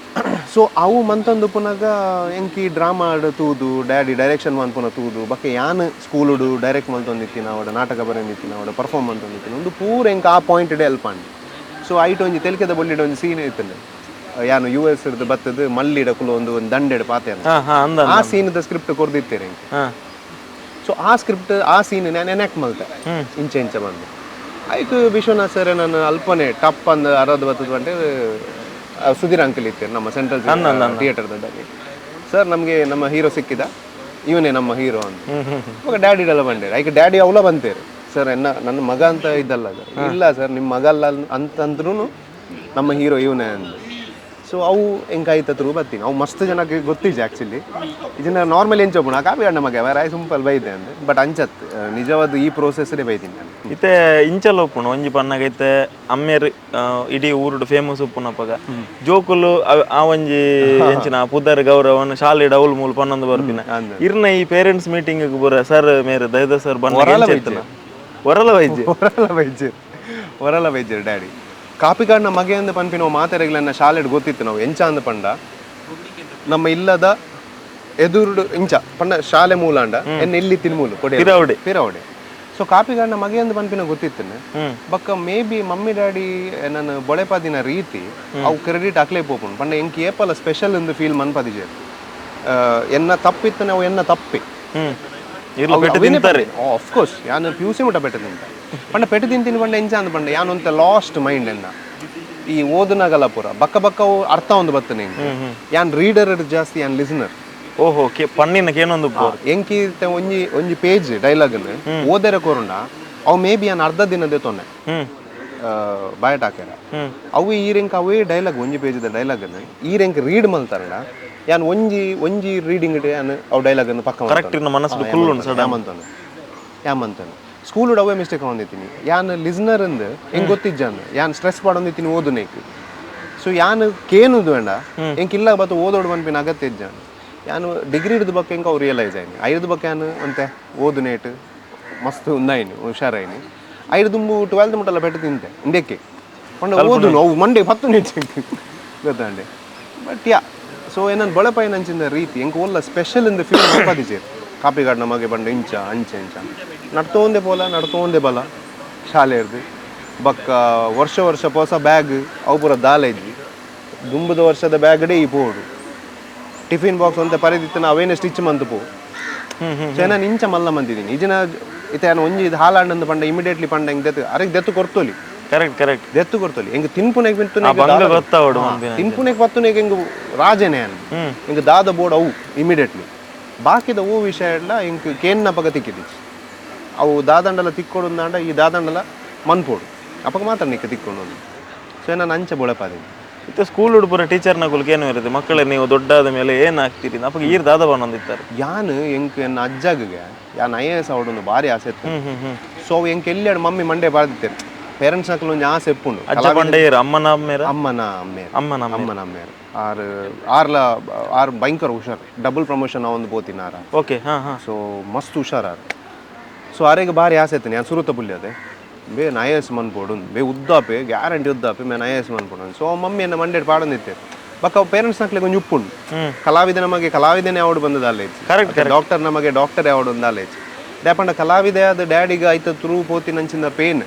ಸೊ ಅವು ಮಂತೊಂದು ಪುನಗ ಎಂಕಿ ಡ್ರಾಮಾ ತೂದು, ಡ್ಯಾಡಿ ಡೈರೆಕ್ಷನ್ ಮನ್ಪುನ ತೂದು, ಬೊಕ್ಕ ಯಾನ್ ಸ್ಕೂಲುಡು ಡೈರೆಕ್ಟ್ ಮಲ್ತೊಂದಿತ್ತಿನ ಅವಡ, ನಾಟಕ ಬರೆಯೊಂದಿತ್ತಿನ ಅವಡ, ಪರ್ಫಾರ್ಮ್ ಮಲ್ತೊಂದಿತ್ತಿನ, ಒಂದು ಪೂರ ಎಂಕ್ ಆ ಪಾಯಿಂಟ್ ಹೆಲ್ಪ್ ಆಂಡ್. ಸೊ ಐಟ್ ಒಂಜಿ ತೆಲಿಕೆದ ಬೊಳ್ಳಿಡ್ ಒಂಜಿ ಸೀನ್ ಇತ್ತುಂಡು. ಯಾನು ಯು ಎಸ್ ಹಿಡ್ದು ಬತ್ತದು ಮಲ್ಲಿಡ ಕುಲು ಒಂದು ಒಂದು ದಂಡೆಡ್ ಪಾತೆ. ಹಾ ಹಾ ಅಂದ. ಆ ಸೀನ್ದ ಸ್ಕ್ರಿಪ್ಟ್ ಕೊರ್ದಿತ್ತೇರೆ ಎಂಕ್. ಸೊ ಆ ಸ್ಕ್ರಿಪ್ಟ್ ಆ ಸೀನ್ ನಾನು ಎನಾಕ್ಟ್ ಮಲ್ತೆ ಇಂಚ ಇಂಚ ಬಂದು. ಐಕ್ ವಿಶ್ವನಾಥ್ ಸರ್ ನಾನು ಅಲ್ಪನೆ ಟಪ್ ಅಂದ್ ಅರದು ಬತ್ತದ ಬಂಟೆ. ಸುಧೀರ್ ಅಂಕಲ್ ಇತ್ತೇರು ನಮ್ಮ ಸೆಂಟ್ರಲ್ ಥಿಯೇಟರ್ದಲ್ಲಿ. ಸರ್, ನಮಗೆ ನಮ್ಮ ಹೀರೋ ಸಿಕ್ಕಿದ, ಇವನೇ ನಮ್ಮ ಹೀರೋ ಅಂತ. ಹ್ಮ್ ಹ್ಮ್ ಇವಾಗ ಡ್ಯಾಡಿ ಎಲ್ಲ ಬಂಡೇರು. ಐಕ್ ಡ್ಯಾಡಿ ಅವಲ ಬಂತೇರು, ಸರ್ ಎನ್ನ ನನ್ನ ಮಗ ಅಂತ ಇದ್ದಲ್ಲ ಸರ್. ಇಲ್ಲ ಸರ್, ನಿಮ್ಮ ಮಗ ಅಲ್ಲ ಅಂತಂದ್ರೂ ನಮ್ಮ ಹೀರೋ ಇವನೇ ಅಂದು. ಸೊ ಅವು ಹೆಂಗಾಯ್ತು ತ್ರೂ ಬರ್ತೀನಿ. ಅವು ಮಸ್ತ್ ಜನಕ್ಕೆ ಗೊತ್ತಿಜೆ ಆ್ಯಕ್ಚುಲಿ. ಇದನ್ನ ನಾರ್ಮಲ್ ಎಂಚ ಒಪ್ಪುಣ ಕಾಪಿ ಅಣ್ಣ ಮಗ ರಾಯ್ ಸಿಂಪಲ್ ಬೈದೆ ಅಂದೆ. ಬಟ್ ಅಂಚತ್ ನಿಜವಾದ ಈ ಪ್ರೋಸೆಸ್ಸೇ ಬೈತೀನಿ ನಾನು. ಇತ್ತೆ ಇಂಚಲ ಉಪ್ಪುಂಡು ಒಂಜಿ ಪನ್ನಗ ಇತ್ತೆ ಅಮ್ಮೇರ್ ಇಡೀ ಊರುಡು ಫೇಮಸ್ ಉಪ್ಪುನಪಗ ಜೋಕುಲು ಆ ಒಂಜಿ ಎಂಚಿನ ಪುದರ್ ಗೌರವನ್ ಶಾಲೆ ಡೌಲ್ ಮೂಲು ಪನ್ನೊಂದು ಬರ್ಪಿನ. ಅಂದ್. ಇರ್ನ ಈ ಪೇರೆಂಟ್ಸ್ ಮೀಟಿಂಗ್ ಬುರ ಸರ್ ಮೇರ್ ದೈದ ಸರ್ ಬನ್ನ ಒರಲ ವೈದ್ಯ. ಒರಲ ಬೈಜರ್, ಒರಲ ಬೈಜರ್ ಡ್ಯಾಡಿ. ಕಾಪಿಕಾಡ್ನ ಮಗೆ ಅಂದ್ ಪನ್ಪಿನ ಮಾತೆರೆಗ್ಲನ್ನ ಶಾಲೆಡ್ ಗೊತ್ತಿತ್ತು. ನಾವು ಎಂಚ ಅಂದ್ ಪಂಡ, ನಮ್ಮ ಇಲ್ಲದ ಎದುರುಡು ಇಂಚ ಪಂಡ ಶಾಲೆ ಮೂಲಾಂಡ ಎನ್ನ ಇಲ್ಲಿ ತಿನ್ಮೂಲು ಕೊಡಿ. ಪಿರವಡೆ. ಪಿರವಡೆ. ಸೊ ಕಾಪಿಗಾಡ್ನ ಮಗೆ ಅಂದ್ ಪನ್ಪಿನ ಗೊತ್ತಿತ್ತು. ಬೊಕ್ಕ may be mummy daddy ನನ್ನ ಬೊಳೆಪಾದಿನ ರೀತಿ ಅವು ಕ್ರೆಡಿಟ್ ಅಕ್ಲೇ ಪೋಪುಂಡು. ಪಂಡ ಎಂಕ್ ಏಪಲ ಸ್ಪೆಷಲ್ ಇಂದು ಫೀಲ್ ಮನ್ಪದಿಜೆರ್. ಎನ್ನ ತಪ್ಪಿತ್ತು, ನಾವು ಎನ್ನ ತಪ್ಪಿ. ಇರ್ಲ ಪೆಟ್ಟು ತಿಂತಾರೆ. ಆಫ್ ಕೋರ್ಸ್, ಯಾನ್ P U C ಮುಟ ಪೆಟ್ಟು ತಿಂತ. ಪಂಡ ಪೆಟ್ಟು ತಿಂತೀನಿ ಪಂಡ ಎಂಚ ಅಂದ್ ಪಂಡ, ಯಾನ್ ಒಂತೆ ಲಾಸ್ಟ್ ಮೈಂಡ್ ಎನ್ನ ಈ ಓದುನಾಗಲ್ಲ ಪೂರ ಬಕ್ಕ ಬಕ್ಕ ಅವು ಅರ್ಥ ಒಂದು ಬತ್ತನೆ. ಯಾನ್ ರೀಡರ್ ಜಾಸ್ತಿ, ಯಾನ್ ಲಿಸನರ್. ಓಹೋ, ಕೆ ಪನ್ನಿನ ಕೇನೊಂದು ಉಪ್ಪು. ಎಂಕಿ ಇತ್ತೆ ಒಂಜಿ ಒಂಜಿ ಪೇಜ್ ಡೈಲಾಗ್ ಓದೆರೆ ಕೊರುಂಡ ಅವು ಮೇ ಬಿ ಯಾನ್ ಅರ್ಧ ದಿನದೇ ತೊನ್ನೆ ಬಾಯಟ್ ಹಾಕ್ಯಾರ. ಅವು ಈ ರೆಂಕ್ ಅವೇ ಡೈಲಾಗ್, ಒಂಜಿ ಪೇಜ್ದ ಡೈಲಾಗ್ ಈ ರೆಂಕ್ ರೀಡ್ ಮಲ್ತಾರಣ, ಯಾನ್ ಒಂಜಿ ಒಂಜಿ ರೀಡಿಂಗ್ ಯಾನ್ ಅವು ಡೈಲಾಗ್ ಅನ್ನು ಪಕ್ಕ. ಕರೆಕ್ಟ್, ಇರ್ನ ಮನಸ್ಸು ಕುಲ್ಲುಂಡು ಸಡನ್. ಯಾಮಂತಾನೆ ಯಾಮಂತಾನೆ ಸ್ಕೂಲ್ ಅವೇ ಮಿಸ್ಟೇಕ್ ಹೊಂದಿತ್ತೀನಿ. ಯಾನ್ ಲಿಸ್ನರ್ ಅಂದ್ ಹೆಂಗ್ ಗೊತ್ತಿಜ್ಜಾನ್, ಯಾನ್ ಸ್ಟ್ರೆಸ್ ಪಾಡೊಂದಿತ್ತೀನಿ ಓದುನೇಕ್. ಸೊ ಯಾನ್ ಕೇನುದು ಬೇಡ, ಎಂಕ್ ಇಲ್ಲ ಬತ್ತು ಓದೋಡು ಪನ್ಪಿನ ಅಗತ್ಯ ಇಜ್ಜಾನ್. ಯಾನ್ ಡಿಗ್ರಿ ಹಿಡಿದು ಬಕ್ಕ ಎಂಕ್ ಅವು ರಿಯಲೈಸ್ ಆಯ್ನಿ. ಐದು ಬಕ್ಕ ಯಾನ್ ಒಂತೆ ಓದು ನೇಟ್ ಮಸ್ತ್ ಉಂದಾಯಿನಿ, ಹುಷಾರಾಯಿನಿ. ಐದು ದುಂಬು 12th ಮುಟ್ಟಲ್ಲ ಪೆಟ್ಟು ತಿಂತೆ ಇಂದಕ್ಕೆ ಪಂಡ ಓದು ಅವು ಮಂಡೆ ಪತ್ತು ನೆಚ್ಚ ಗೊತ್ತಾಂಡೆ. But yeah, so ಏನನ್ ಬೊಳಪಾಯಿನ ಅಂಚಿನ ರೀತಿ ಎಂಕ್ ಒಲ್ಲ ಸ್ಪೆಷಲ್ ಇಂದ ಫೀಲ್ ಮಲ್ಪದಿಜೆರ್. ಕಾಪಿಗಾಡ್ ನಮಗೆ ಬಂಡ ಇಂಚ ಅಂಚ ಇಂಚ ನಡ್ತೋಂದೆ ಪೋಲ, ನಡ್ತೋಂದೆ ಬಲ. ಶಾಲೆ ಇರ್ದು ಬಕ್ಕ ವರ್ಷ ವರ್ಷ ಪೊಸ ಬ್ಯಾಗ್, ಅವು ಪೂರ ದಾಲ ಇದ್ವಿ. ದುಂಬುದ ವರ್ಷದ ಬ್ಯಾಗಡೆ ಈ ಪೋಡು. ಟಿಫಿನ್ ಬಾಕ್ಸ್ ಅಂತ ಪರಿದಿತ್ತು, ಅವೇನೆ ಸ್ಟಿಚ್ ಮಂತ್ ಪೋ. ಹ್ಮ್ ಹ್ಮ್ ಸೊ ನಾನು ಇಂಚ ಮಲ್ಲ ಮಂದಿದ್ದೀನಿ. ಈಜಿನ ಇತ್ತೆ ನಾನು ಒಂಜಿ ಇದು ಹಾಲಾಂಡಂದು ಪಂಡ ಇಮಿಡಿಯೇಟ್ಲಿ ಪಂಡ ಹಿಂಗ್ ದೆತ್ತು ಅರೆಗ್ ದೆತ್ತು ಕೊರ್ತೋಲಿ. Correct correct. ದೆತ್ತು ಕೊರ್ತೋಲಿ. ಹೆಂಗ್ ತಿನ್ಪುನೆಗ್ ಆ ಬಂಗ ಗೊತ್ತಾವಡು ಮನ್ಪಿನ. ತಿನ್ಪುನೆಗ್ ಪತ್ತುನೆಗ್ ಹೆಂಗ್ ರಾಜನೇ ಅನ್ ಹಿಂಗ್ ದಾದ ಬೋರ್ಡ್ ಅವು ಇಮಿಡಿಯೇಟ್ಲಿ. ಬಾಕಿದ ಹೂ ವಿಷಯ ಎಲ್ಲ ಇಂಕ್ ಕೇನ್ನ ಪಗ ತಿಕ್ಕಿದಿಚ್ಚಿ. ಅವು ದಾದಂಡಲ ತಿಕ್ಕೊಡು ಈ ದಾದಂಡಲ ಮನ್ಪೋಡು ಅಪಗ ಮಾತ್ರ ನಿಕ್ಕ ತಿಕ್ಕೊಂಡು. ಸೊ ನಾನು ಅಂಚ ಬೊಳಪಾದಿನಿ. ಇತ್ತೆ ಸ್ಕೂಲ್ ಪೂರ ಟೀಚರ್ ನಕುಲು ಏನು ಇರುತ್ತೆ ಮಕ್ಕಳೇ, ನೀವು ದೊಡ್ಡಾದ ಮೇಲೆ ಏನು ಆಗ್ತೀರಿ? ಅಪ್ಪಗೆ ಈರ್ ದಾದ ಬಂದಿತ್ತಾರೆ? ಯಾನ್ ಎಂಕ್ ಎನ್ನ ಅಜ್ಜಾಗೆ ಯಾನ್ ಐಎಎಸ್ ಅವಡೊಂದು ಭಾರಿ ಆಸೆ ಇತ್ತು. ಹ್ಮ್ ಹ್ಮ್ ಹ್ಮ್ ಸೊ ಎಂಕ್ ಎಲ್ಲಿ ಮಮ್ಮಿ ಮಂಡೆ ಬಾರ್ದಿತ್ತೇನೆ, ಪೇರೆಂಟ್ಸ್ ನಕಲು ಒಂಜಿ ಆಸೆ ಇಪ್ಪುಂಡು. ಅಜ್ಜ ಪಂಡೇರ್ ಅಮ್ಮನ ಅಮ್ಮೇರ? ಅಮ್ಮನ ಅಮ್ಮೇರ್. ಅಮ್ಮನ ಅಮ್ಮ. ಅಮ್ಮನ ಅಮ್ಮೇರ್. ಆರು ಆರ್ಲ ಆರ್ ಭಯಂಕರ ಹುಷಾರ್, ಡಬಲ್ ಪ್ರಮೋಷನ್ ಒಂದು ಪೋತಿನ ಆರ. ಓಕೆ ಹಾ ಹಾ ಸೊ ಮಸ್ತ್ ಹುಷಾರ್ ಆರ್. ಸೊ ಆರೆಗ್ ಭಾರಿ ಆಸೆ ಇತ್ತು, ನಾನು ಸುರುತ ಪುಲ್ಯ ಅದೇ ಬೇ ಐಎಎಸ್ ಮನ್ಪೋಡು, ಬೇ ಉದ್ದಾಪೆ ಗ್ಯಾರಂಟಿ ಉದ್ದಾಪೆ ಮೇನ್ ಐಎಎಸ್ ಮನ್ಪೋಡು. ಸೊ ಮಮ್ಮಿ ಎನ್ನ ಮಂಡೇಡ್ ಪಾಡೊಂದಿತ್ತೆ. ಬಕ್ಕ ಪೇರೆಂಟ್ಸ್ ನಕ್ಲೆಗ್ ಒಂಜಿ ಉಪ್ಪುಂಡು, ಕಲಾವಿದ ನಮಗೆ ಕಲಾವಿದನೇ ಅವಡು ಬಂದದ ಅಲ್ಲ. ಕರೆಕ್ಟ್ ಡಾಕ್ಟರ್ ನಮಗೆ ಡಾಕ್ಟರ್ ಯಾವಡು ಒಂದು ಅಲ್ಲ. ದಾಪಂಡ ಕಲಾವಿದೆ ಆದ ಡ್ಯಾಡಿಗೆ ಆಯ್ತ ಥ್ರೂ ಪೋತಿನಂಚಿನ ಪೇನ್,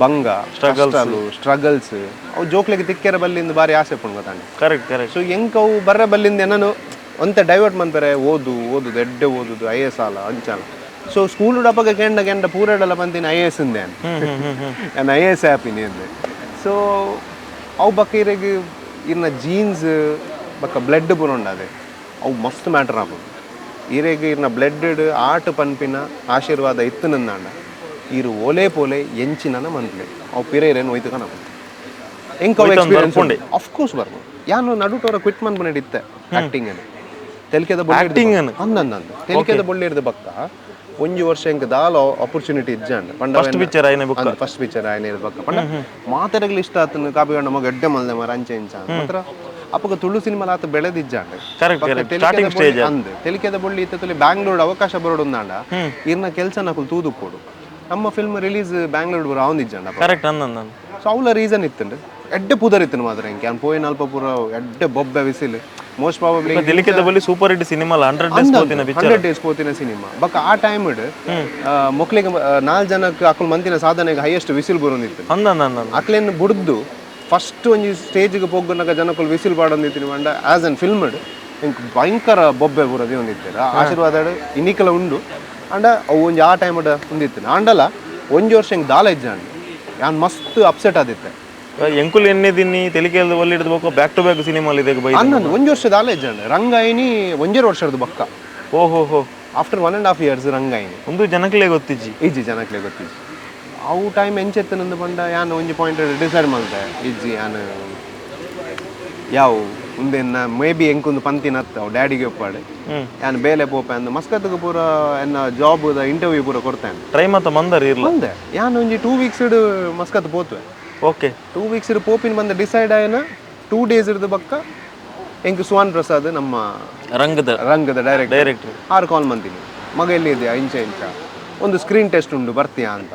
ಬಂಗ, ಸ್ಟ್ರಗಲ್ಸ್ ಅವು ಜೋಕ್ಲೆಗ್ ತಿಕ್ಕೆರ ಬಲ್ಲಿಂದ ಬಾರಿ ಆಸೆ ಪುಂಡು ಗೊತ್ತಾಂಡ. Correct correct so ಎಂಕ್ ಅವು ಬರ್ರೆ ಬಲ್ಲಿಂದ ಏನನು ಒಂತೆ ಡೈವರ್ಟ್ ಮನ್ಪೆರೆ, ಓದು ಓದುದು ಎಡ್ಡೆ ಓದುದು ಐಎಎಸ್ ಆಲ ಅಂಚಾಲ. ಸೊ ಸ್ಕೂಲ್ ಅಪಗ ಕೆಂಡ ಕೆಂಡ ಪೂರಡಲ ಪಂತಿನ ಐಎಎಸ್ ಇಂದೆ, ನಾನು ಐಎಎಸ್ ಆಪಿನಿ ಅಂದೆ. ಸೊ ಅವು ಬಕ್ಕ ಇರೆಗ್ ಇರ್ನ ಜೀನ್ಸ್ ಬಕ್ಕ ಬ್ಲಡ್ ಪೂರ ಉಂಡದೆ, ಅವು ಮಸ್ತ್ ಮ್ಯಾಟರ್ ಆಪುಂಡು. ಇರೆಗ್ ಇರ್ನ ಬ್ಲಡ್ ಆಟ ಪನ್ಪಿನ ಆಶೀರ್ವಾದ ಇತ್ತು ನಂದಾಂಡ ಇರು ಓಲೆ ಪೋಲೆ ಎಂಚಿನ ಮನ್ಪ್ಲೆ ಅವು ಪಿರ ಇರೇನು ಹೋಯ್ತು ಕಾಣಪುಂಡು. ಎಂಕ್ ಅವು experience of course ಬರ್ಬೋದು. ಯಾನು ನಡುಟೋರ ಕ್ವಿಟ್ ಮನ್ಪುನೆಡ್ ಇತ್ತೆ ಆಕ್ಟಿಂಗ್ ಅನ್ನು ತೆಲಿಕೆದ Acting ಅನ್ನು? ಅಂದಂದ ತೆಲಿಕೆದ ಬೊಳ್ಳಿರ್ದ ಬಕ್ಕ ಒಂಜಿ ವರ್ಷ ಎಂಕ್ ದಾಲ ಆಪರ್ಚುನಿಟಿ ಇಜ್ಜಾಂಡ್ ಪಂಡ. ಫಸ್ಟ್ ಪಿಕ್ಚರ್ ಆಯ್ನ book. First picture ಆಯ್ನ ಬಕ್ಕ ಪಂಡ ಮಾತೆರೆಗ್ಲ ಇಷ್ಟ ಆತನ ಕಾಪಿ ಗಂಡ ಮಗ ಎಡ್ಡೆ ಮಲ್ದೆ ಮರ ಅಂಚೆ ಇಂಚ ಅಂತ. ಮಾತ್ರ ಅಪ್ಪಗ ತುಳು ಸಿನಿಮಾ ಆತ ಬೆಳೆದಿಜ್ಜಾಂಡ್. Correct correct starting stage. ಅಂದ್ ತೆಲಿಕೆದ ಬೊಳ್ಳಿ ಇತ್ತ ಬ್ಯಾಂಗ್ಳೂರ್ ಅವಕಾಶ ಬರೋಡುಂದಾಂಡ ಇರ್ನ ಕೆಲಸ ನಕುಲು ತೂದುಪ್ಪೋಡು. ನಮ್ಮ ಫಿಲ್ಮ್ ರಿಲೀಸ್ ಬ್ಯಾಂಗ್ಳೂರ್ ಬರೋ ಆವಂದಿಜ್ಜಾಂಡ. ಕರೆಕ್ಟ್ ಅಂದಂದ. ಸೊ ಅವಲ ರೀಸನ್ ಇತ್ತುಂಡು. ಎಡ್ಡೆ ಪುದರ್ ಇತ್ತು ಮಾತ್ರ ಎಂಕೆ ಅವ್ನು ಪೋಯಿನ ಅಲ್ಪ ಪೂರ ಎಡ್ಡೆ ಬೊಬ್ಬೆ whistle. Most probably ತೆಲಿಕೆದ ಬಲ್ಲಿ super hit cinema, 100 days ಪೋತಿನ picture. 100 days ಪೋತಿನ cinema. ಬಕ್ಕ ಆ ಟೈಮ್ ಮೊಕ್ಲಿಗೆ ನಾಲ್ ಜನಕ್ಕೆ ಅಕುಲ್ ಮಂತಿನ ಸಾಧನೆಗೆ ಹೈಯೆಸ್ಟ್ ವಿಸಿಲ್ ಬರೋಂದಿತ್ತು. ಅಂದಂದ ಅಂದಂದ. ಅಕ್ಲೇನ್ ಬುಡ್ದು ಫಸ್ಟ್ ಒಂಜಿ ಸ್ಟೇಜ್ಗೆ ಪೊಗ್ಗುನಗ ಜನಕ್ಕುಲು ವಿಸಿಲ್ ಪಾಡೊಂದಿತ್ತಿನ ಪಂಡ as an film ಎಂಕ್ ಭಯಂಕರ ಬೊಬ್ಬೆ ಬುರದಿ ಒಂದಿತ್ತು. ಆಶೀರ್ವಾದ ಇನ್ನಿಕಲ ಉಂಡು ಅಂಡ ಅವು ಒಂಜಿ ಆ ಟೈಮ್ ಉಂದಿತ್ತು. ಆಂಡಲ ಒಂಜಿ ವರ್ಷ ಎಂಕ್ ದಾಲ ಇಜ್ಜಾಂಡ್, ಯಾನ್ ಮಸ್ತ್ ಅಪ್ಸೆಟ್ ಆದಿತ್ತೆ. ಎಂಕುಲು ಎಣ್ಣೆ ದಿನ್ನಿ ತೆಲಿಕೆದ ಬಲ್ಲಿ ಹಿಡಿದು ಬೊಕ್ಕ back to back cinema ಇದೆ ಬೈ. ಅನ್ನೊಂದು ಒಂಜಿ ವರ್ಷ ದಾಲ ಇಜ್ಜಾಂಡ್. ರಂಗಾಯಿನಿ ಒಂಜೇರು ವರ್ಷದ ಬಕ್ಕ. ಓಹೋ ಹೋ. ಆಫ್ಟರ್ 1.5 ಇಯರ್ಸ್ ರಂಗಾಯಿನಿ. ಒಂದು ಜನಕ್ಲೇ ಗೊತ್ತಿಜ್ಜಿ. ಇಜ್ಜಿ, ಜನಕ್ಲೆ ಗೊತ್ತಿಜ್ಜಿ. ಅವು ಟೈಮ್ ಎಂಚೆತ್ತನಂದು ಪಂಡ ಯಾನ್ ಒಂಜಿ ಪಾಯಿಂಟ್ ಡಿಸೈಡ್ ಮಲ್ತೆ ಇಜ್ಜಿ, ಯಾನ್ ಯಾವು ಉಂದೆನ್ನ ಮೇ ಬಿ ಎಂಕೊಂದು ಪಂತಿನ ಅತ್ತ ಅವು ಡ್ಯಾಡಿಗೆ ಒಪ್ಪಾಡು, ಯಾನ್ ಬೇಲೆ ಪೋಪೆ ಅಂದ್ ಮಸ್ಕತ್ಗೆ ಪೂರ ಎನ್ನ ಜಾಬ್ ಇಂಟರ್ವ್ಯೂ ಪೂರ ಕೊಡ್ತೇನೆ. ಟ್ರೈ ಮತ್ತ ಮಂದರ್ ಇರ್ಲ. ಬಂದೆ ಯಾನ್ ಒಂಜಿ 2 ವೀಕ್ಸ್ ಇಡು ಮಸ್ಕತ್ ಪೋತುವೆ. 2 ವೀಕ್ಸ್ ಇಡು ಪೋಪಿನ ಬಂದ ಡಿಸೈಡ್ ಆಯನ 2 ಡೇಸ್ ಇಡ್ದು ಬಕ್ಕ ಎಂಕ್ ಸುವಾನ್ ಪ್ರಸಾದ್ ನಮ್ಮ ರಂಗದ ರಂಗದ ಡೈರೆಕ್ಟರ್ ಡೈರೆಕ್ಟರ್ ಆರು ಕಾಲ್ ಮಂತೀನಿ, ಮಗ ಎಲ್ಲಿ ಇದೆಯಾ, ಇಂಚ ಇಂಚ ಒಂದು ಸ್ಕ್ರೀನ್ ಟೆಸ್ಟ್ ಉಂಡು ಬರ್ತೀಯಾ ಅಂತ.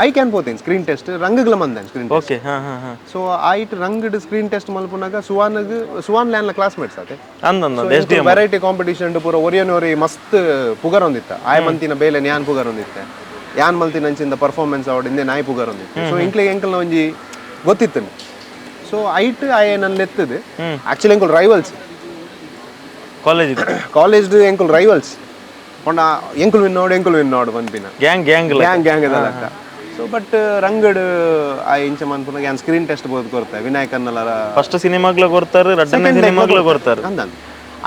I can ಪೋತೇನೆ screen test ರಂಗಗಳ ಮಂದೇನೆ screen. Okay ಹಾ ಹಾ ಹಾ ಸೊ ಆಯ್ತು ರಂಗಡ್ ಸ್ಕ್ರೀನ್ ಟೆಸ್ಟ್ ಮಲ್ಪುನಾಗ ಸುವಾನ್ಗ್ ಸುವಾನ್ ಲ್ಯಾನ್ಲ ಕ್ಲಾಸ್ಮೇಟ್ಸ್ ಅತೆ. ಅಂದಂದ S D M. Variety competition ಪೂರ ಒರಿಯನೋರಿ ಮಸ್ತ್ ಪುಗರ್ ಹೊಂದಿತ್ತ. ಆಯ್ ಮಂತಿನ ಬೇಲೆ ನ್ಯಾನ್ ಪುಗರ್ ಹೊಂದಿತ್ತೆ, ಯಾನ್ ಮಲ್ತಿನ ಅಂಚಿಂದ ಪರ್ಫಾರ್ಮೆನ್ಸ್ ಅವಡ್ ಇಂದೆ ನಾಯಿ ಪುಗರ್ ಹೊಂದಿತ್ತೆ. ಸೊ ಎಂಕ್ಲಿಗೆ ಎಂಕಲ್ನ ಒಂಜಿ ಗೊತ್ತಿತ್ತು. ಸೊ ಐಟ್ ಆಯೆ ನನ್ ಲೆತ್ತದು. ಆಕ್ಚುಲಿ ಎಂಕುಲ್ rivals. College college ಎಂಕುಲ್ rivals ಪಂಡ ಎಂಕುಲ್ ವಿನ್ ನೋಡು ಎಂಕುಲ್ ವಿನ್ ನೋಡು ಪನ್ಪಿನ gang gang gang gang ಅದಲ್ಲ. ಸೊ ಬಟ್ ರಂಗಡ್ ಆ ಇಂಚ ಮನ್ಪುನಾಗ ಯಾನ್ ಸ್ಕ್ರೀನ್ ಟೆಸ್ಟ್ ಬೋದು ಕೊರ್ತೆ ವಿನಾಯಕನ್ನೆಲ್ಲ. ಫಸ್ಟ್ ಸಿನಿಮಾಗ್ಲ ಕೊರ್ತಾರೆ, ರಡ್ಡನೇ ಸಿನಿಮಾಗ್ಲ ಕೊರ್ತಾರೆ. ಅಂದನ್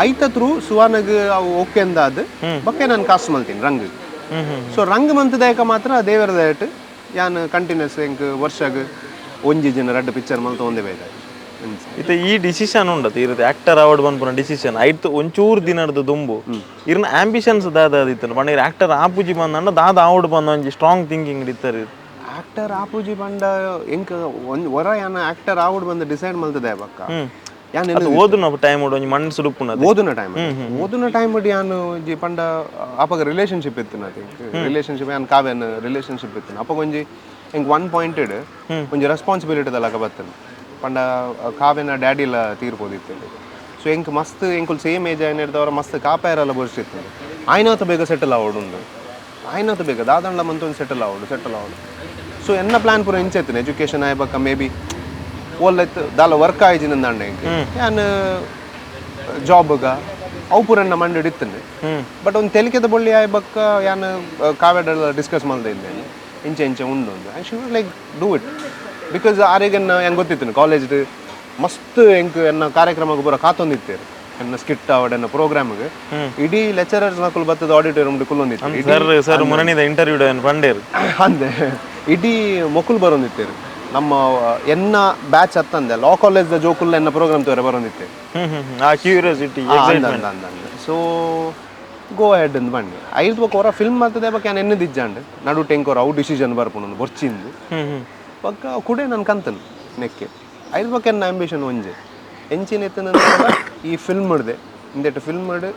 ಐತ ಥ್ರೂ ಸುವಾನಗ್ ಅವು ಓಕೆ ಅಂದಾದ್ ಬಕ್ಕೆ ನಾನು ಕಾಸ್ಟ್ ಮಲ್ತೀನಿ ರಂಗ್. ಹ್ಮ್ ಹ್ಮ್ ಸೊ ರಂಗ್ ಮಂತದಾಯಕ ಮಾತ್ರ ದೇವರ ದಯಟ್ ಯಾನ್ ಕಂಟಿನ್ಯೂಸ್ ಎಂಕ್ ವರ್ಷಗ್ ಒಂಜಿ ಜನ ರಡ್ಡ್ ಪಿಕ್ಚರ್ ಮಲ್ತ ಒಂದೇ ಬೇಗ. ಇತ್ತೆ ಈ ಡಿಸಿಷನ್ ಉಂಡತ ಇರುತ್ತೆ ಆಕ್ಟರ್ ಅವಾರ್ಡ್ ಬಂದ್ಪುನ ಡಿಸಿಷನ್ ಐತ್ ಒಂಚೂರು ದಿನದ ದುಂಬು ಇರ್ನ ಆಂಬಿಷನ್ಸ್ ದಾದ ಅದಿತ್ತು ಪಂಡ ಇರ್ ಆಕ್ಟರ್ ಆಪುಜಿ ಬಂದಂಡ ದಾದ ಆವಡ್ ಬಂದ ಒಂಜಿ ಸ್ಟ್ರಾಂಗ್ ಥಿಂಕಿಂಗ್ ಇತ್ತಾರೆ. ಆಕ್ಟರ್ ಆಪುಜಿ ಬಂಡ ಎಂಕ್ ಒಂಜ್ ವರ ಯಾನ್ ಆಕ್ಟರ್ ಆವಡ್ ಬಂದು ಡಿಸೈಡ್ ಮಲ್ತದೆ ಬಕ್ಕ ಯಾನ್ ಅದು ಓದುನ ಟೈಮ್ ಒಂಜಿ ಮಣ್ಣು ಸುಡುಪುನ. ಓದುನ ಟೈಮ್ ಓದುನ ಟೈಮ್ ಯಾನ್ ಒಂಜಿ ಪಂಡ ಅಪಗ ರಿಲೇಶನ್ಶಿಪ್ ಇತ್ತು ರಿಲೇಶನ್ಶಿಪ್ ಯಾನ್ ಕಾವ್ಯನ್ ರಿಲೇಶನ್ಶಿಪ್ ಇತ್ತು. ಅಪಗ ಒಂಜಿ ಎಂಕ್ ಒನ್ ಪಾಯಿಂಟೆಡ್ ಒಂಜಿ ರೆಸ್ಪಾನ್ಸಿಬಿಲಿಟಿ ದಲಕ ಬತ್ತನ ಪಂಡ ಕಾವ್ಯನ ಡ್ಯಾಡಿಲ ತೀರ್ಪೋದಿತ್ತು. ಸೊ ಎಂಕ್ ಮಸ್ತ್ ಎಂಕುಲ್ ಸೇಮ್ ಏಜ್ ಆಯ್ನ ಮಸ್ತ್ ಕಾಪಾಯರಲ್ಲ ಬೋರ್ಸಿತ್ತು. ಆಯ್ನಾತ ಬೇಗ ಸೆಟಲ್ ಆವಡು ಉಂಡು, ಆಯ್ನಾತ ಬೇಗ ದಾದಂಡ್ಲ ಮಂತ ಒಂದು ಸೆಟಲ್ ಆವಡು ಸೆಟಲ್ ಆವಡು. ಸೊ ಎನ್ನ ಪ್ಲಾನ್ ಪೂರ ಇಂಚೆತ್ತಿನ ಎಜುಕೇಶನ್ ಆಯ್ಬಕ್ಕ ಮೇ ಬಿ ಓಲ್ಲೈತ್ ದಾಲ ವರ್ಕ್ ಆಯ್ಜಿನ ದಾಂಡ ಎಂಕ್ ಯಾನ್ ಜಾಬ್ಗ ಅವು ಪೂರ ಎನ್ನ ಮಂಡೆಡ್ ಇತ್ತಂಡೆ. ಬಟ್ ಒಂದು ತೆಲಿಕೆದ ಬೊಳ್ಳಿ ಆಯ್ಬಕ್ಕ ಯಾನ್ ಕಾವ್ಯಡೆಲ್ಲ ಡಿಸ್ಕಸ್ ಮಲ್ದೆ ಇದ್ದೇನೆ ಇಂಚೆ ಇಂಚೆ ಉಂಡು ಒಂದು. And she was like do it because ಆರೆಗೆ ಹೆಂಗೆ ಗೊತ್ತಿತ್ತು ಕಾಲೇಜ್ ಮಸ್ತ್ ಎಂಕ್ ಎನ್ನ ಕಾರ್ಯಕ್ರಮಕ್ಕೆ ಪೂರ ಕಾತೊಂದಿತ್ತೇರು ಎನ್ನ ಸ್ಕಿಟ್ ಆವಡ್ ಎನ್ನ ಪ್ರೋಗ್ರಾಮ್ಗೆ ಇಡೀ ಲೆಕ್ಚರರ್ಸ್ ಮಕ್ಕಳು ಬತ್ತದ ಆಡಿಟೋರಿಯಂ ಕುಲ್ಲೊಂದಿತ್ತು. ಸರ್ ಸರ್ ಮುರಣಿದ ಇಂಟರ್ವ್ಯೂ ಪಂಡೇರು ಅಂದೆ ಇಡೀ ಮೊಕ್ಕುಲು ಬರೋಂದಿತ್ತೇರು ನಮ್ಮ ಎನ್ನ ಬ್ಯಾಚ್ ಅತ್ತಂದೆ ಲಾ ಕಾಲೇಜ್ ದ ಜೋಕುಲ್ಲ ಎನ್ನ ಪ್ರೋಗ್ರಾಮ್ ತೋರೆ ಬರೋದಿತ್ತೆ. ಹ್ಮ್ ಹ್ಮ್ ಹ್ಮ್. ಆ curiosity. So go head ಅಂದ್ ಬನ್ನಿ ಐದು ಬೊಕ ಹೊರ ಫಿಲ್ಮ್ ಮಾಡ್ತದೆ ಬೊಕ ಯಾನ್ ಎನ್ನ ದಿಜ್ಜಾಂಡ್ ನಡು ಟೆಂಕೋರ್ ಅವು ಡಿಸಿಷನ್ ಬರ್ಪುಂಡು ಬೊರ್ಚಿಂದು. ಹ್ಮ್ ಹ್ಮ್ ಬೊಕ್ಕ ಕುಡೆ ನಾನು ಕಂತನು ನೆಕ್ಕೆ ಐದು ಬೊಕ ಎನ್ನ ಆಂಬಿಷನ್ ಒಂಜೆ ಎಂಚಿನ ಇತ್ತಂದ್ರೆ ಈ ಫಿಲ್ಮ್ ಹಿಡ್ದೆ ಇಂದೆಟ್ ಫಿಲ್ಮ್ ಹಿಡ್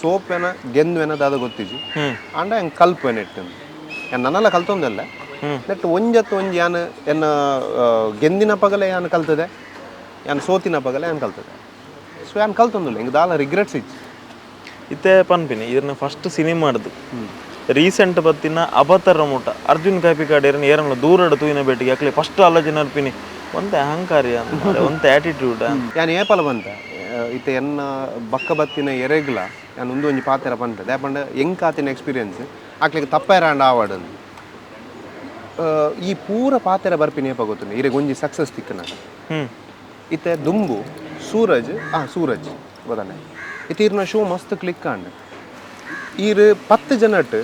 ಸೋಪೆನ ಗೆಂದ್ವೆನ ದಾದ ಗೊತ್ತಿಜಿ. ಆಂಡ ಹೆಂಗೆ ಕಲ್ಪೆನ ಇಟ್ಟು ಯಾನ್ ನನ್ನಲ್ಲ ಕಲ್ತೊಂದಲ್ಲ ನೆಟ್ ಒಂಜತ್ತು ಒಂಜಿ ಯಾನ್ ಎನ್ನ ಗೆಂದಿನ ಪಗಲೆ ಯಾನ್ ಕಲ್ತದೆ, ಯಾನ್ ಸೋತಿನ ಪಗಲೆ ಯಾನ್ ಕಲ್ತದೆ. ಸೊ ಯಾನ್ ಕಲ್ತೊಂದಿಲ್ಲ, ಹಿಂಗೆ ದಾಲ ರಿಗ್ರೆಟ್ಸ್ ಇಜ್ಜಿ. ಇತ್ತೆ ಪನ್ಪಿನಿ ಇದನ್ನ ಫಸ್ಟ್ ಸಿನಿಮಾಡ್ದು ರೀಸೆಂಟ್ ಬತ್ತಿನ ಅಬತರ ಮುಟ ಅರ್ಜುನ್ ಕಾಪಿಕಾಡ್ ಏರನ್ ಏರನ್ಲ ದೂರಡ್ ತೂಯಿನ ಬೇಟಿಗೆ ಅಕ್ಲೆ ಫಸ್ಟ್ ಆಲೋಚನೆ ಅರ್ಪಿನಿ ಒಂತೆ ಅಹಂಕಾರಿ ಅಂತ, ಒಂತೆ ಆಟಿಟ್ಯೂಡ್. ಯಾನ್ ಏಪಲ ಬಂತ ಇತ್ತೆ ಎನ್ನ ಬಕ್ಕ ಬತ್ತಿನ ಎರೆಗ್ಲ ಯಾನ್ ಒಂದು ಒಂಜಿ ಪಾತೆರ ಪಂತೆ ದಾಯೆಪಂಡ ಎಂಕಾತಿನ ಎಕ್ಸ್ಪೀರಿಯನ್ಸ್ ಅಕ್ಲೆಗ್ ತಪ್ಪೇರಾಂಡ ಆವಡಂದು. ಈ ಪೂರ ಪಾತೆರ ಬರ್ಪಿನ ಏಪ ಗೊತ್ತುಂಡು ಇರೆಗ್ ಒಂಜಿ ಸಕ್ಸಸ್ ತಿಕ್ಕನಾಗ. ಇತ್ತೆ ದುಂಬು ಸೂರಜ್ ಸೂರಜ್ ಗೊತ್ತಾನೆ ಇತ್ತೆ ಇರ್ನ ಶೋ ಮಸ್ತ್ ಕ್ಲಿಕ್ ಆಂಡ್ ಈರ್ 10 ಜನಟ್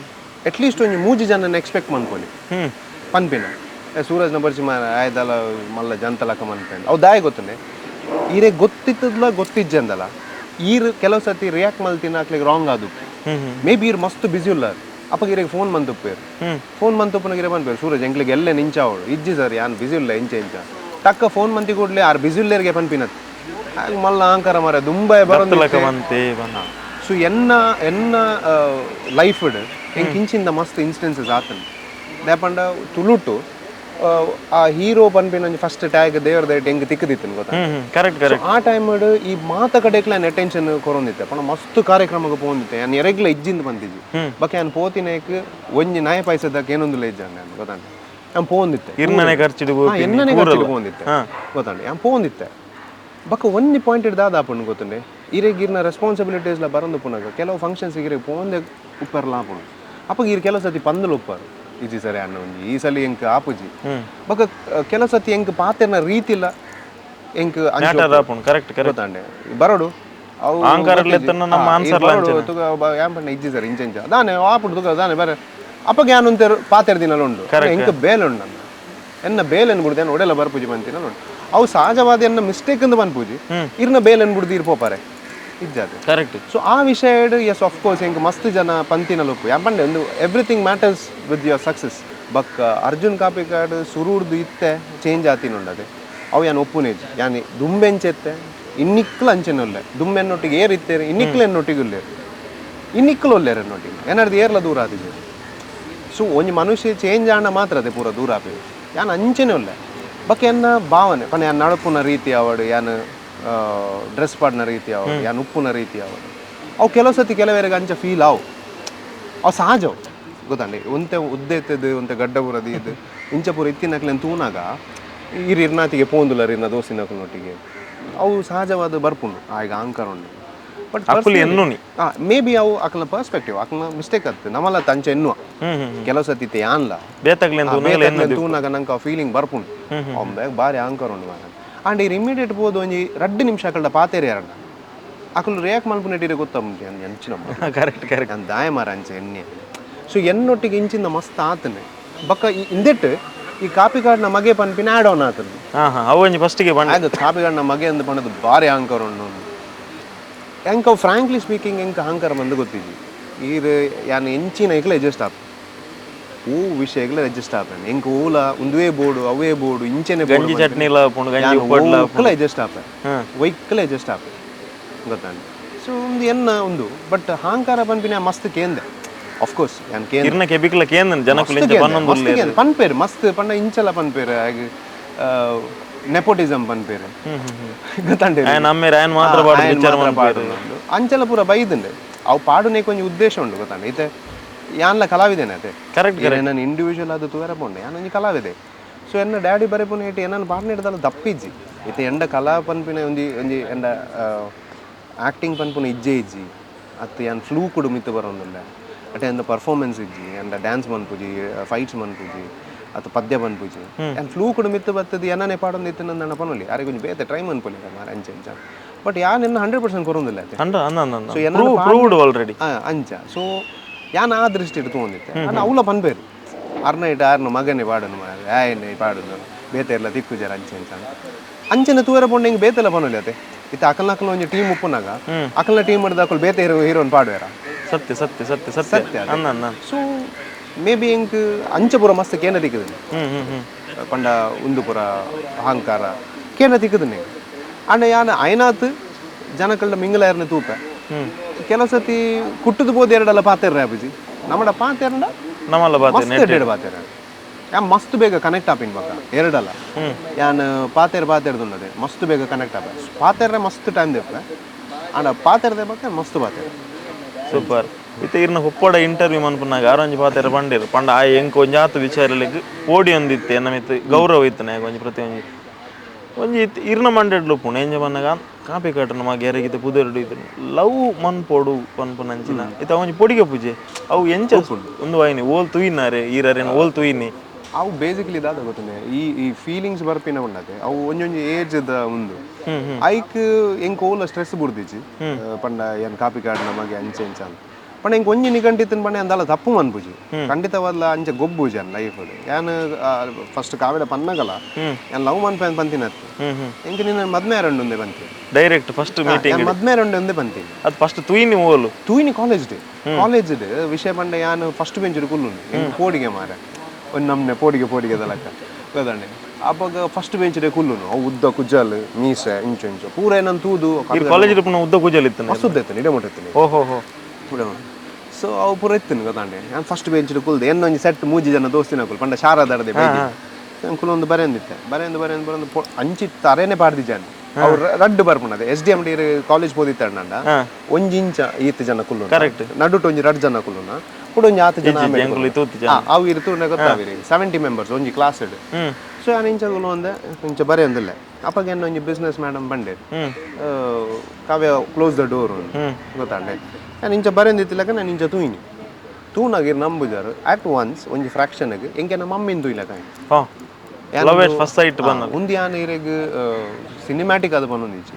ಅಟ್ಲೀಸ್ಟ್ ಒಂಜಿ 3 ಜನನ ಎಕ್ಸ್ಪೆಕ್ಟ್ ಮನ್ಪೊಲಿ ಪನ್ಪಿನ ಸೂರಜ್ ನ ಬರ್ಚಿ ಆಯ್ದಲ್ಲ ಮಲ್ಲ ಜಂತಲಕ ಮನ್ಪೆಂಡ್ ಅವು ದಾಯ ಗೊತ್ತುಂಡೆ ಈರೆ ಗೊತ್ತಿತ್ತದ್ಲ ಗೊತ್ತಿಜ್ಜಂದಲ್ಲ ಈರ್ ಕೆಲವು ಸತಿ ರಿಯಾಕ್ಟ್ ಮಲ್ತಿನ ಅಕ್ಲೆಗ್ ರಾಂಗ್ ಆದು ಮೇ ಬಿ ಈರ್ ಮಸ್ತ್ ಬಿಸಿ ಉಲ್ಲಾರ್ ಅಪ್ಪಗ ಇರೆಗ್ ಫೋನ್ ಮಂತುಪ್ಪೇರು ಫೋನ್ ಮಂತುಪ್ಪನ ಇರೆ ಪನ್ಪೇರು ಸೂರಜ್ ಎಂಕ್ಲೆಗ್ ಎಲ್ಲೆ ನಿಂಚಾವಳು ಇಜ್ಜಿ ಸರ್ ಯಾನ್ ಬಿಸಿ ಉಲ್ಲ ಇಂಚ ಇಂಚ ಟಕ್ಕ ಫೋನ್ ಮಂತಿ ಕೂಡ್ಲೆ ಆರ್ ಬಿಸಿ ಉಲ್ಲೇರಿಗೆ ಪನ್ಪಿನತ್ ಆಗ ಮಲ್ಲ ಅಹಂಕಾರ ಮಾರ ದುಂಬಾಯ ಬರೋದು. ಸೊ ಎನ್ನ ಎನ್ನ ಲೈಫ್ಡ್ ಎಂಕ್ ಇಂಚಿಂದ ಮಸ್ತ್ ಇನ್ಸ್ಟೆನ್ಸಸ್ ಆತನ ದಾಯೆಪಂಡ ತುಳುಟು ಆ ಹೀರೋ ಪನ್ಪಿನ ಒಂಜಿ ಫಸ್ಟ್ ಟ್ಯಾಗ್ ದೇವರ ದಯಟ್ ಎಂಕ್ ತಿಕ್ಕದಿತ್ತು ಗೊತ್ತಾ. Correct correct. ಆ ಟೈಮ್ ಈ ಮಾತ ಕಡೆಕ್ಲ ಅಟೆನ್ಷನ್ ಕೊರೊಂದಿತ್ತೆ ಪಂಡ ಮಸ್ತ್ ಕಾರ್ಯಕ್ರಮಕ್ಕೆ ಪೋಂದಿತ್ತೆ ಯಾನ್ ಎರೆಗ್ಲ ಇಜ್ಜಿಂದ ಬಂದಿಜ್ಜಿ ಬೊಕ ಯಾನ್ ಪೋತಿನೇಕ್ ಒಂಜಿ ನಾಯ ಪೈಸದಕ್ಕೆ ಏನೊಂದುಲ ಇಜ್ಜಾಂಡ್ ಯಾನ್ ಗೊತ್ತಾಂಡ ಯಾನ್ ಪೋಂದಿತ್ತೆ ಇರ್ನನೆ ಖರ್ಚಿಡ್ ಎನ್ನನೆ ಖರ್ಚಿಡ್ ಪೋಂದಿತ್ತೆ ಗೊತ್ತಾಂಡ ಯಾನ್ ಪೋಂದಿತ್ತೆ ಬೊಕ ಒಂಜಿ ಪಾಯಿಂಟ್ ದಾದ ಆಪುಂಡು ಗೊತ್ತುಂಡೆ ಇರೆಗ್ ಇರ್ನ ರೆಸ್ಪಾನ್ಸಿಬಿಲಿಟೀಸ್ಲ ಬರಂದು ಪುನಗ ಕೆಲವು ಫಂಕ್ಷನ್ಸ್ ಇರೆಗ್ ಪೋಂದೆ ಉಪ್ಪರ್ಲ ಆಪುಂಡು ಅಪ್ಪಗ ಇರ್ ಕೆಲವು ಸತಿ ಪಂದಲು ಉಪ್ಪಾರು ಇಜ್ಜಿ ಸರಿ ಅಣ್ಣ ಒಂಜಿ ಈ ಸಲ ಎಂಕ್ ಆಪುಜಿ ಬೊಕ ಕೆಲವು ಸತಿ ಎಂಕ್ ಪಾತೆರ್ನ ರೀತಿಲ ಎಂಕ್ ಕರೆಕ್ಟ್ ಕರೆಕ್ಟ್ ಗೊತ್ತಾಂಡೆ ಬರೋಡು ಅವು ಯಾನ್ ಪಂಡ ಇಜ್ಜಿ ಸರ್ ಇಂಚ ಇಂಚ ದಾನೆ ಆಪುಂಡು ತುಗ ದಾನೆ ಬರ ಅಪ್ಪಗ ಯಾನ್ ಉಂತೇರು ಪಾತೆರ್ ದಿನಲ ಉಂಡು ಎಂಕ್ ಬೇಲೆ ಉಂಡು ನನ್ನ ಎನ್ನ ಬೇಲೆನ್ ಬುಡ್ದು ಯಾನ್ ಒಡೆಲ ಬರ್ಪುಜಿ ಪಂತಿನ ಉಂಡು ಅವು ಸಹಜವಾದ ಎನ್ನ ಮಿಸ್ಟೇಕ್ ಅಂದ್ ಪನ್ಪುಜಿ ಇರ್ನ ಬೇಲೆನ್ ಬುಡ್ದು ಇರ್ ಪೋಪಾರೆ ಇಜ್ಜಾದೆ. ಕರೆಕ್ಟ್. ಸೊ ಆ ವಿಷಯಡ್ S of course ಎಂಕ್ ಮಸ್ತ್ ಜನ ಪಂತಿನ ಲೊಪ್ಪು ಯಾನ್ ಪಂಡೆ ಒಂದು everything matters with your success. ಬೊಕ್ಕ ಅರ್ಜುನ್ ಕಾಪಿಕಾಡ್ ಸುರುಡ್ದು ಇತ್ತೆ ಚೇಂಜ್ ಆತಿನುಂಡದೆ ಅವು ಯಾನ್ ಒಪ್ಪುನೇಜ್ ಯಾನ್ ದುಂಬೆಂಚೆತ್ತೆ ಇನ್ನಿಕ್ಲ ಅಂಚೆನೊಲ್ಲೆ ದುಂಬೆನ್ನೊಟ್ಟಿಗೆ ಏರ್ ಇತ್ತೇರು ಇನ್ನಿಕ್ಲ ಎನ್ನೊಟ್ಟಿಗೆ ಉಲ್ಲೇರು ಇನ್ನಿಕ್ಲ ಒಲ್ಲೇರು ಎನ್ನೊಟ್ಟಿಗೆ ಏನಾರ್ದು ಏರ್ಲ ದೂರ ಆತಿಜೆ. ಸೊ ಒಂಜಿ ಮನುಷ್ಯ ಚೇಂಜ್ ಆಂಡ ಮಾತ್ರ ಅದೇ ಪೂರ ದೂರ ಆಪೆ ಯಾನ್ ಅಂಚೆನೆ ಒಲ್ಲೆ ಬೊಕ್ಕ ಎನ್ನ ಭಾವನೆ ಪಂಡ ಯಾನ್ ನಡಪುನ ರೀತಿ ಆವಡ್ ಯಾನ್ ಡ್ರೆಸ್ ಪಾಡ್ನ ರೀತಿ ಆವಡ್ ಯಾನ್ ಉಪ್ಪುನ ರೀತಿ ಆವಡ್ ಅವು ಕೆಲವು ಸತಿ ಕೆಲವರಿಗೆ ಅಂಚ ಫೀಲ್ ಆವು ಅವು ಸಹಜವು ಗೊತ್ತಂడి ಒಂತೆ ಉದ್ದ ಇತ್ತದು ಒಂತೆ ಗಡ್ಡ ಪೂರ ಇದು ಇಂಚ ಪೂರ ಇತ್ತಿನಕ್ಲೆನ್ ತೂನಾಗ ಇರ್ ಇರ್ನಾತಿಗೆ ಪೋಂದುಲರ್ ಇರ್ನ ದೋಸಿನಕ್ಲನೊಟ್ಟಿಗೆ ಅವು ಸಹಜವಾದ ಬರ್ಪುಂಡು ಆಯ್ಗ ಅಹಂಕಾರ ಉಂಡು ಬಟ್ ಅಕುಲು ಎನ್ನುನಿ ಮೇ ಬಿ ಅವು ಅಕ್ಲನ ಪರ್ಸ್ಪೆಕ್ಟಿವ್ ಅಕ್ಲನ ಮಿಸ್ಟೇಕ್ ಅತ್ತು ನಮ್ಮಲ್ಲ ತಂಚ ಎನ್ನುವ ಕೆಲವು ಸತಿ ಇತ್ತೆ ಯಾನ್ಲ ಬೇತಕ್ಲೆನ್ ತೂನಾಗ ನಂಗೆ ಆ ಫೀಲಿಂಗ್ ಬರ್ಪುಂಡು ಅವ್ನ ಬಾರಿ ಅಹಂಕಾರ ಉಂಡು ಮಾರ್ರೆ. ಆಂಡ್ ಇರ್ ಇಮಿಡಿಯೇಟ್ ಪೋದು ಒಂಜಿ 2 ನಿಮಿಷ ಅಕಲ್ಡ ಪಾತೇರಿ ಯಾರಣ್ಣ ಅಕುಲು ರಿಯಾಕ್ಟ್ ಮಲ್ಪುನೆಟ್ಟಿರೆ ಗೊತ್ತಂಬಿ ಅಂಚಿನ ಕರೆಕ್ಟ್ ಕರೆಕ್ಟ್. ನಾನು ದಾಯ ಮಾರ ಅಂಚೆ ಎಣ್ಣೆ. ಸೊ ಎನ್ನೊಟ್ಟಿಗೆ ಇಂಚಿಂದ ಮಸ್ತ್ ಆತನೆ ಬೊಕ್ಕ ಈ ಇಂದೆಟ್ ಈ ಕಾಪಿಕಾಡ್ನ ಮಗೆ ಪನ್ಪಿನ ಆ್ಯಡ್ ಆನ್ ಆತನೆ. ಅವು ಒಂಜಿ ಫಸ್ಟಿಗೆ ಬಂಡ ಆಗ ಕಾಪಿಕಾಡ್ನ ಮಗೆ ಅಂದ್ ಪಂಡದು ಬಾರಿ ಅಹಂಕಾರ ಉಂಡು ಎಂಕ ಫ್ರಾಂಕ್ಲಿ ಸ್ಪೀಕಿಂಗ್ ಎಂಕ ಅಹಂಕಾರ ಬಂದು ಗೊತ್ತಿಜ್ಜಿ ಈರ್ ಯಾನ್ ಎಂಚಿನ ಐಕ್ಲ ಅಡ್ಜಸ್ಟ್ ಆಪ ಹೂ ವಿಷಯಗಳ ಅಡ್ಜಸ್ಟ್ ಆಪೇನೆ ಎಂಕ ಓಲ ಒಂದುವೇ ಬೋರ್ಡು ಅವೇ ಬೋರ್ಡು ಇಂಚೆನೆ ಗಂಜಿ ಚಟ್ನಿಲ ಆಪುಂಡು ಗಂಜಿ ಉಪ್ಪಡ್ಲ ಅಡ್ಜಸ್ಟ್ ಆಪೆ ವೈಕ್ಲ ಅಡ್ಜಸ್ಟ್ ಆಪೆ ಗೊತ್ತಾಂಡ್. ಸೊ ಒಂದು ಎನ್ನ ಒಂದು ಬಟ್ ಅಹಂಕಾರ ಪನ್ಪಿನ ಮಸ್ತ್ ಕೇಂದೆ ಆಫ್ ಕೋರ್ಸ್ ಯಾನ್ ಕೇಂದ್ರ ಇರ್ನ ಕೆಬಿಕ್ಲ ಕೇಂದ್ರ ಜನಕುಲು ಇಂಚ ಪನ್ನೊಂದು ಪನ್ಪೇರು ಮಸ್ತ್ ಪಂಡ ಇಂಚಲ ಪನ್ಪೇರು ಆಗ ನೆಪೋಟಿಸಮ್ ಪನ್ಪೇರು ಗೊತ್ತಾಂಡೆ ನಮ್ಮೇರು ಆಯನ್ ಮಾತ್ರ ಪಾಡು ವಿಚಾರ ಪಾಡು ಅಂಚಲ ಪೂರ ಬೈದುಂಡೆ ಅವು ಪಾಡುನೆ ಕೊಂಚ ಉದ್ದೇಶ ಉಂಡು ಗೊತ್ತಾಂಡೆ ಇತ್ತೆ ಯಾನ್ಲ ಕಲಾವಿದೇನೆ ಅದೇ ಕರೆಕ್ಟ್. ನಾನು ಇಂಡಿವಿಜುವಲ್ ಅದು ತೂವರ ಪೋಂಡೆ ಯಾನ್ ಒಂಜಿ ಕಲಾವಿದೆ. ಸೊ ಎನ್ನ ಡ್ಯಾಡಿ ಬರೆಪುನ ಇಟ್ಟು ಏನನ್ನು ಪಾಡ್ನೆ ದಪ್ಪಿಜ್ಜಿ ಇತ್ತೆ ಎಂಡ ಕಲಾ ಪನ್ಪಿನ ಒಂಜಿ ಒಂಜಿ ಎಂಡ ಆಕ್ಟಿಂಗ್ ಪನ್ಪುನ ಇಜ್ಜೆ ಇಜ್ಜಿ ಅತ್ತು ಯಾನ್ ಫ್ಲೂ ಕುಡು ಮಿತ್ತು ಬರೋಂದುಲ್ಲ ಅಟೆ ಎಂದ ಪರ್ಫಾರ್ಮೆನ್ಸ್ ಇಜ್ಜಿ ಎಂಡ ಡ್ಯಾನ್ಸ್ ಮನ್ಪುಜಿ ಫೈಟ್ಸ್ ಮನ್ಪುಜಿ ಅತ್ತು ಪದ್ಯ ಮನ್ಪುಜಿ ಯಾನ್ ಫ್ಲೂ ಕುಡು ಮಿತ್ತು ಬತ್ತದು ಏನನೇ ಪಾಡೊಂದು ಇತ್ತು ನನ್ನ ಪನೊಲಿ ಅರೆ ಕೊಂಚ ಬೇತೆ ಟ್ರೈ ಮನ್ಪೊಲಿ ಮಾರ ಅಂಚೆ ಅಂಚ ಬಟ್ ಯಾನ್ ಎನ್ನ 100% ಕೊರೊಂದಿಲ್ಲ ಅತ್ತೆ. ಅಂದ ಪ್ರೂವ್ಡ್ ಆಲ್ರೆಡಿ ಅಂಚ. ಸೊ ಯಾನ್ ಆ ದೃಷ್ಟಿ ತಗೊಂಡಿತ್ತೆ ನಾನು ಅವಲ ಪನ್ಪೇರು ಅರ್ನ ಇಟ್ಟು ಆರ್ನ ಮಗನೇ ಪಾಡನು ಮಾರೆ ಆಯನೆ ಪಾಡುನು ಬೇತೆ ಎಲ್ಲ ತಿಕ್ಕುಜಾರ ಅಂಚೆ ಅಂಚ ಅಂಚನೆ ತೂರ ಪೋಂಡ ಹಿಂಗೆ ಬೇತೆಲ್ಲ ಪನೊಲಿ ಅತೆ. ಇತ್ತೆ ಅಕಲ್ನ ಅಕಲ್ನ ಒಂಜಿ ಟೀಮ್ ಉಪ್ಪುನಾಗ ಅಕಲ್ನ ಟೀಮ್ ಅಕುಲು ಬೇತೆ ಹೀರೋ ಹೀರೋನ್ ಪಾಡುವೆರ. ಸತ್ಯ ಸತ್ಯ ಸತ್ಯ ಸತ್ಯ ಅನ್ನ ಅನ್ನ. So may be ಎಂಕ್ ಅಂಚ ಪೂರ ಮಸ್ತ್ ಕೇನ ತಿಕ್ಕುದಿನಿ. ಹ್ಮ್ ಹ್ಮ್ ಹ್ಮ್ ಪಂಡ ಉಂದು ಪೂರ ಅಹಂಕಾರ ಕೇನ ತಿಕ್ಕುದಿನಿ. ಅಂಡ ಯಾನ್ ಐನಾತ್ ಜನಕಲ್ಡ ಮಿಂಗಲಾಯರ್ನ ತೂಪೆ. ಕೆಲವು ಸತಿ ಕುಟ್ಟುದು ಪೋದು ಎರಡಲ್ಲ ಪಾತೆರ್ರೆ ಅಬುಜಿ ನಮ್ಮಡ ಪಾತೆರಂಡ ನಮ್ಮಲ್ಲ ಬಾತೆ ಮಸ್ತ್ ಎಡ್ಡೆಡ್ ಪಾತೆರ. ಯಾನ್ ಮಸ್ತ್ ಬೇಗ ಕನೆಕ್ಟ್ ಆಪಿನ್ ಬಕ್ಕ ಎರಡಲ್ಲ. ಯಾನ್ ಪಾತೆರ್ ಪಾತೆರ್ದುಂಡದೆ ಮಸ್ತ್ ಬೇಗ ಕನೆಕ್ಟ್ ಆಪೆ. ಪಾತೆರ್ರೆ ಮಸ್ತ್ ಟೈಮ್ ದೆಪ್ಪೆ, ಆಂಡ ಪಾತೆರ್ದೆ ಬಕ್ಕ ಮಸ್ತ್ ಪಾತೆರ. ಸೂಪರ್. ಇತ್ತೆ ಇರ್ನ ಹುಪ್ಪಡ ಇಂಟರ್ವ್ಯೂ ಮನ್ಪುನಾಗ ಆರೊಂಜಿ ಪಾತೆರ ಪಂಡೇರು ಪಂಡ ಆ ಎಂಕ್ ಒಂಜಾತು ವಿಚಾರಲೆಗ್ ಪೋಡಿ ಒಂದಿತ್ತೆ ಎನ್ನ ಮಿತ್ತ್ ಗೌರವ ಇತ್ತನೆ ಒಂಜಿ ಪ್ರತಿ ಒಂಜಿ ಒಂಜಿ ಇತ್ತೆ ಇರ್ನ ಮಂಡೆಡ್ಲು ಉಪ್ಪುಂಡು ಎಂಜ ಪನ್ನಗ ಕಾಪಿ ಕಟ್ಟನ ಮಗೆ ಎರಗಿತೆ ಪುದೆರಡು ಇತ್ತು ಲವ್ ಮನ್ಪೊಡು ಪನ್ಪುನಂಚಿನ ಇತ್ತೆ ಒಂಜಿ ಪೊಡಿಗೆ ಪೂಜೆ ಅವು ಎಂಚ ಒಂದು ವಾಯಿನಿ ಓಲ್ ತೂಯಿನಾರೆ ಈರರೇನು ಓಲ್ ತೂಯಿನಿ. ಅವು ಬೇಸಿಕಲಿ ದಾದ ಗೊತ್ತನೆ ಈ ಈ ಫೀಲಿಂಗ್ಸ್ ಬರ್ಪಿನ ಉಂಡತೆ ಅವು ಒಂಜೊಂಜಿ ಏಜ್ ದ ಉಂದು ಐಕ್ ಎಂಕ್ ಓಲ ಸ್ಟ್ರೆಸ್ ಬುಡ್ದಿಜಿ ಪಂಡ ಏನ್ ಕಾಪಿ ಕಾಡ್ ನಮಗೆ ಅಂಚೆ ಅಂಚ ಅಂತ. ಪಂಡ ಎಂಕ್ ಒಂಜಿ ನಿಗಂಟಿತ್ತಿನ ಪಂಡ ಅಂದಾಲ ತಪ್ಪು ಮನ್ಪುಜಿ ಖಂಡಿತವಾದ್ಲ ಅಂಚ ಗೊಬ್ಬುಜಿ ಅನ್ ಲೈಫ್ ಯಾನ್ ಫಸ್ಟ್ ಕಾವಿಡ ಪನ್ನಗಲ ಯಾನ್ ಲವ್ ಮನ್ಪೆ ಪಂತಿನತ್ತು ಎಂಕ್ ನಿನ್ನ ಮದ್ಮೆ ಅರಂಡು ಒಂದೇ ಪಂತಿ direct first meeting ಮದ್ಮೆ ಅರಂಡು ಒಂದೇ ಪಂತೀನಿ. ಅದು ಫಸ್ಟ್ ತೂಯಿನಿ ಓಲು ತೂಯಿನಿ college day college day ವಿಷಯ ಪಂಡ ಯಾನ್ ಫಸ್ಟ್ ಬೆಂಚ್ ಕುಲ್ಲುನು ಎಂಕ್ ಪೋಡಿಗೆ ಮಾರೆ ಒಂದು ನಮ್ನೆ ಪೋಡಿಗೆ ಪೋಡಿಗೆ ದಲಕ್ಕ ಗೊತ್ತಂಡೆ. ಅಪ್ಪಗ ಫಸ್ಟ್ ಬೆಂಚ್ day ಕುಲ್ಲುನು ಅವು ಉದ್ದ ಕುಜ್ಜಲ್ ಮೀಸೆ ಇಂಚು ಇಂಚು ಪೂರ ಏನಂತ ತೂದು ಕಾಲೇಜ್ ಉದ್ದ ಕುಜ್ಜಲ್ ಇತ್ತು ಮಸ್ತ್ ಉದ್ದ ಇತ್ತು ಇಡೆ ಮುಟ್ಟ ಇತ್ತು. ಓಹೋ ಹೋ ಸೊ ಅವು ಪೂರ ಇತ್ತು ಗೊತ್ತಾಂಡೆ. ನಾನು ಫಸ್ಟ್ ಬೆಂಚ್ ಕುಲ್ದು ಏನೊಂಜಿ ಸೆಟ್ ಮೂಜಿ ಜನ ದೋಸ್ತಿನ ಕುಲ್ ಪಂಡ ಶಾರದಾಡದೆ ಬೈದಿ ನಾನು ಕುಲೊಂದು ಬರೆಯಂದಿತ್ತೆ ಬರೆಯಂದು ಬರೆಯಂದು ಬರೆಯಂದು ಅಂಚಿ ತರೇನೆ ಪಾಡ್ದಿಜಾನ್ ಅವ್ರು ರಡ್ಡು ಬರ್ಪುಂಡದೆ S D M D college ಪೋದಿತ್ತಂಡ ಒಂಜಿ ಇಂಚ ಈತ್ ಜನ ಕುಲ್ಲು ಕರೆಕ್ಟ್ ನಡುಟು ಒಂಜಿ ರಡ್ಡು ಜನ ಕುಲ್ಲುನ ಕೂಡ ಒಂಜಿ ಆತು ಜನ ಅವು ಇರುತ್ತು ಗೊತ್ತಾವಿರಿ 70 ಮೆಂಬರ್ಸ್ ಒಂಜಿ ಕ್ಲಾಸ್ ಇಡು. ಸೊ ನಾನು ಇಂಚ ಕುಲು ಒಂದೆ ಇಂಚ ಬರೆಯಂದಿಲ್ಲ. ಅಪ್ಪಗೆ ಏನೋ ಒಂಜಿ ಬಿಸ್ನೆಸ್ ಮೇಡಮ್ ಬಂಡೆ ಕಾವ್ಯ close the door ಗೊತ್ತಾಂಡೆ. ನಾನು ಇಂಚ ಬರೆಯಂದಿತ್ತಿಲ್ಲಕ ನಾನು ಇಂಚ ತೂಯಿನಿ ತೂನಾಗಿರ್ ನಂಬುಜಾರು ಅಟ್ ಒನ್ಸ್ ಒಂಜಿ ಫ್ರಾಕ್ಷನ್ಗೆ ಎಂಕೆ ನಮ್ಮ ಮಮ್ಮಿನ ತೂಯಿಲಕ ಉಂದು ಯಾನ್ ಇರೆಗ್ ಸಿನಿಮ್ಯಾಟಿಕ್ ಅದು ಬಂದೊಂದಿಚ್ಚಿ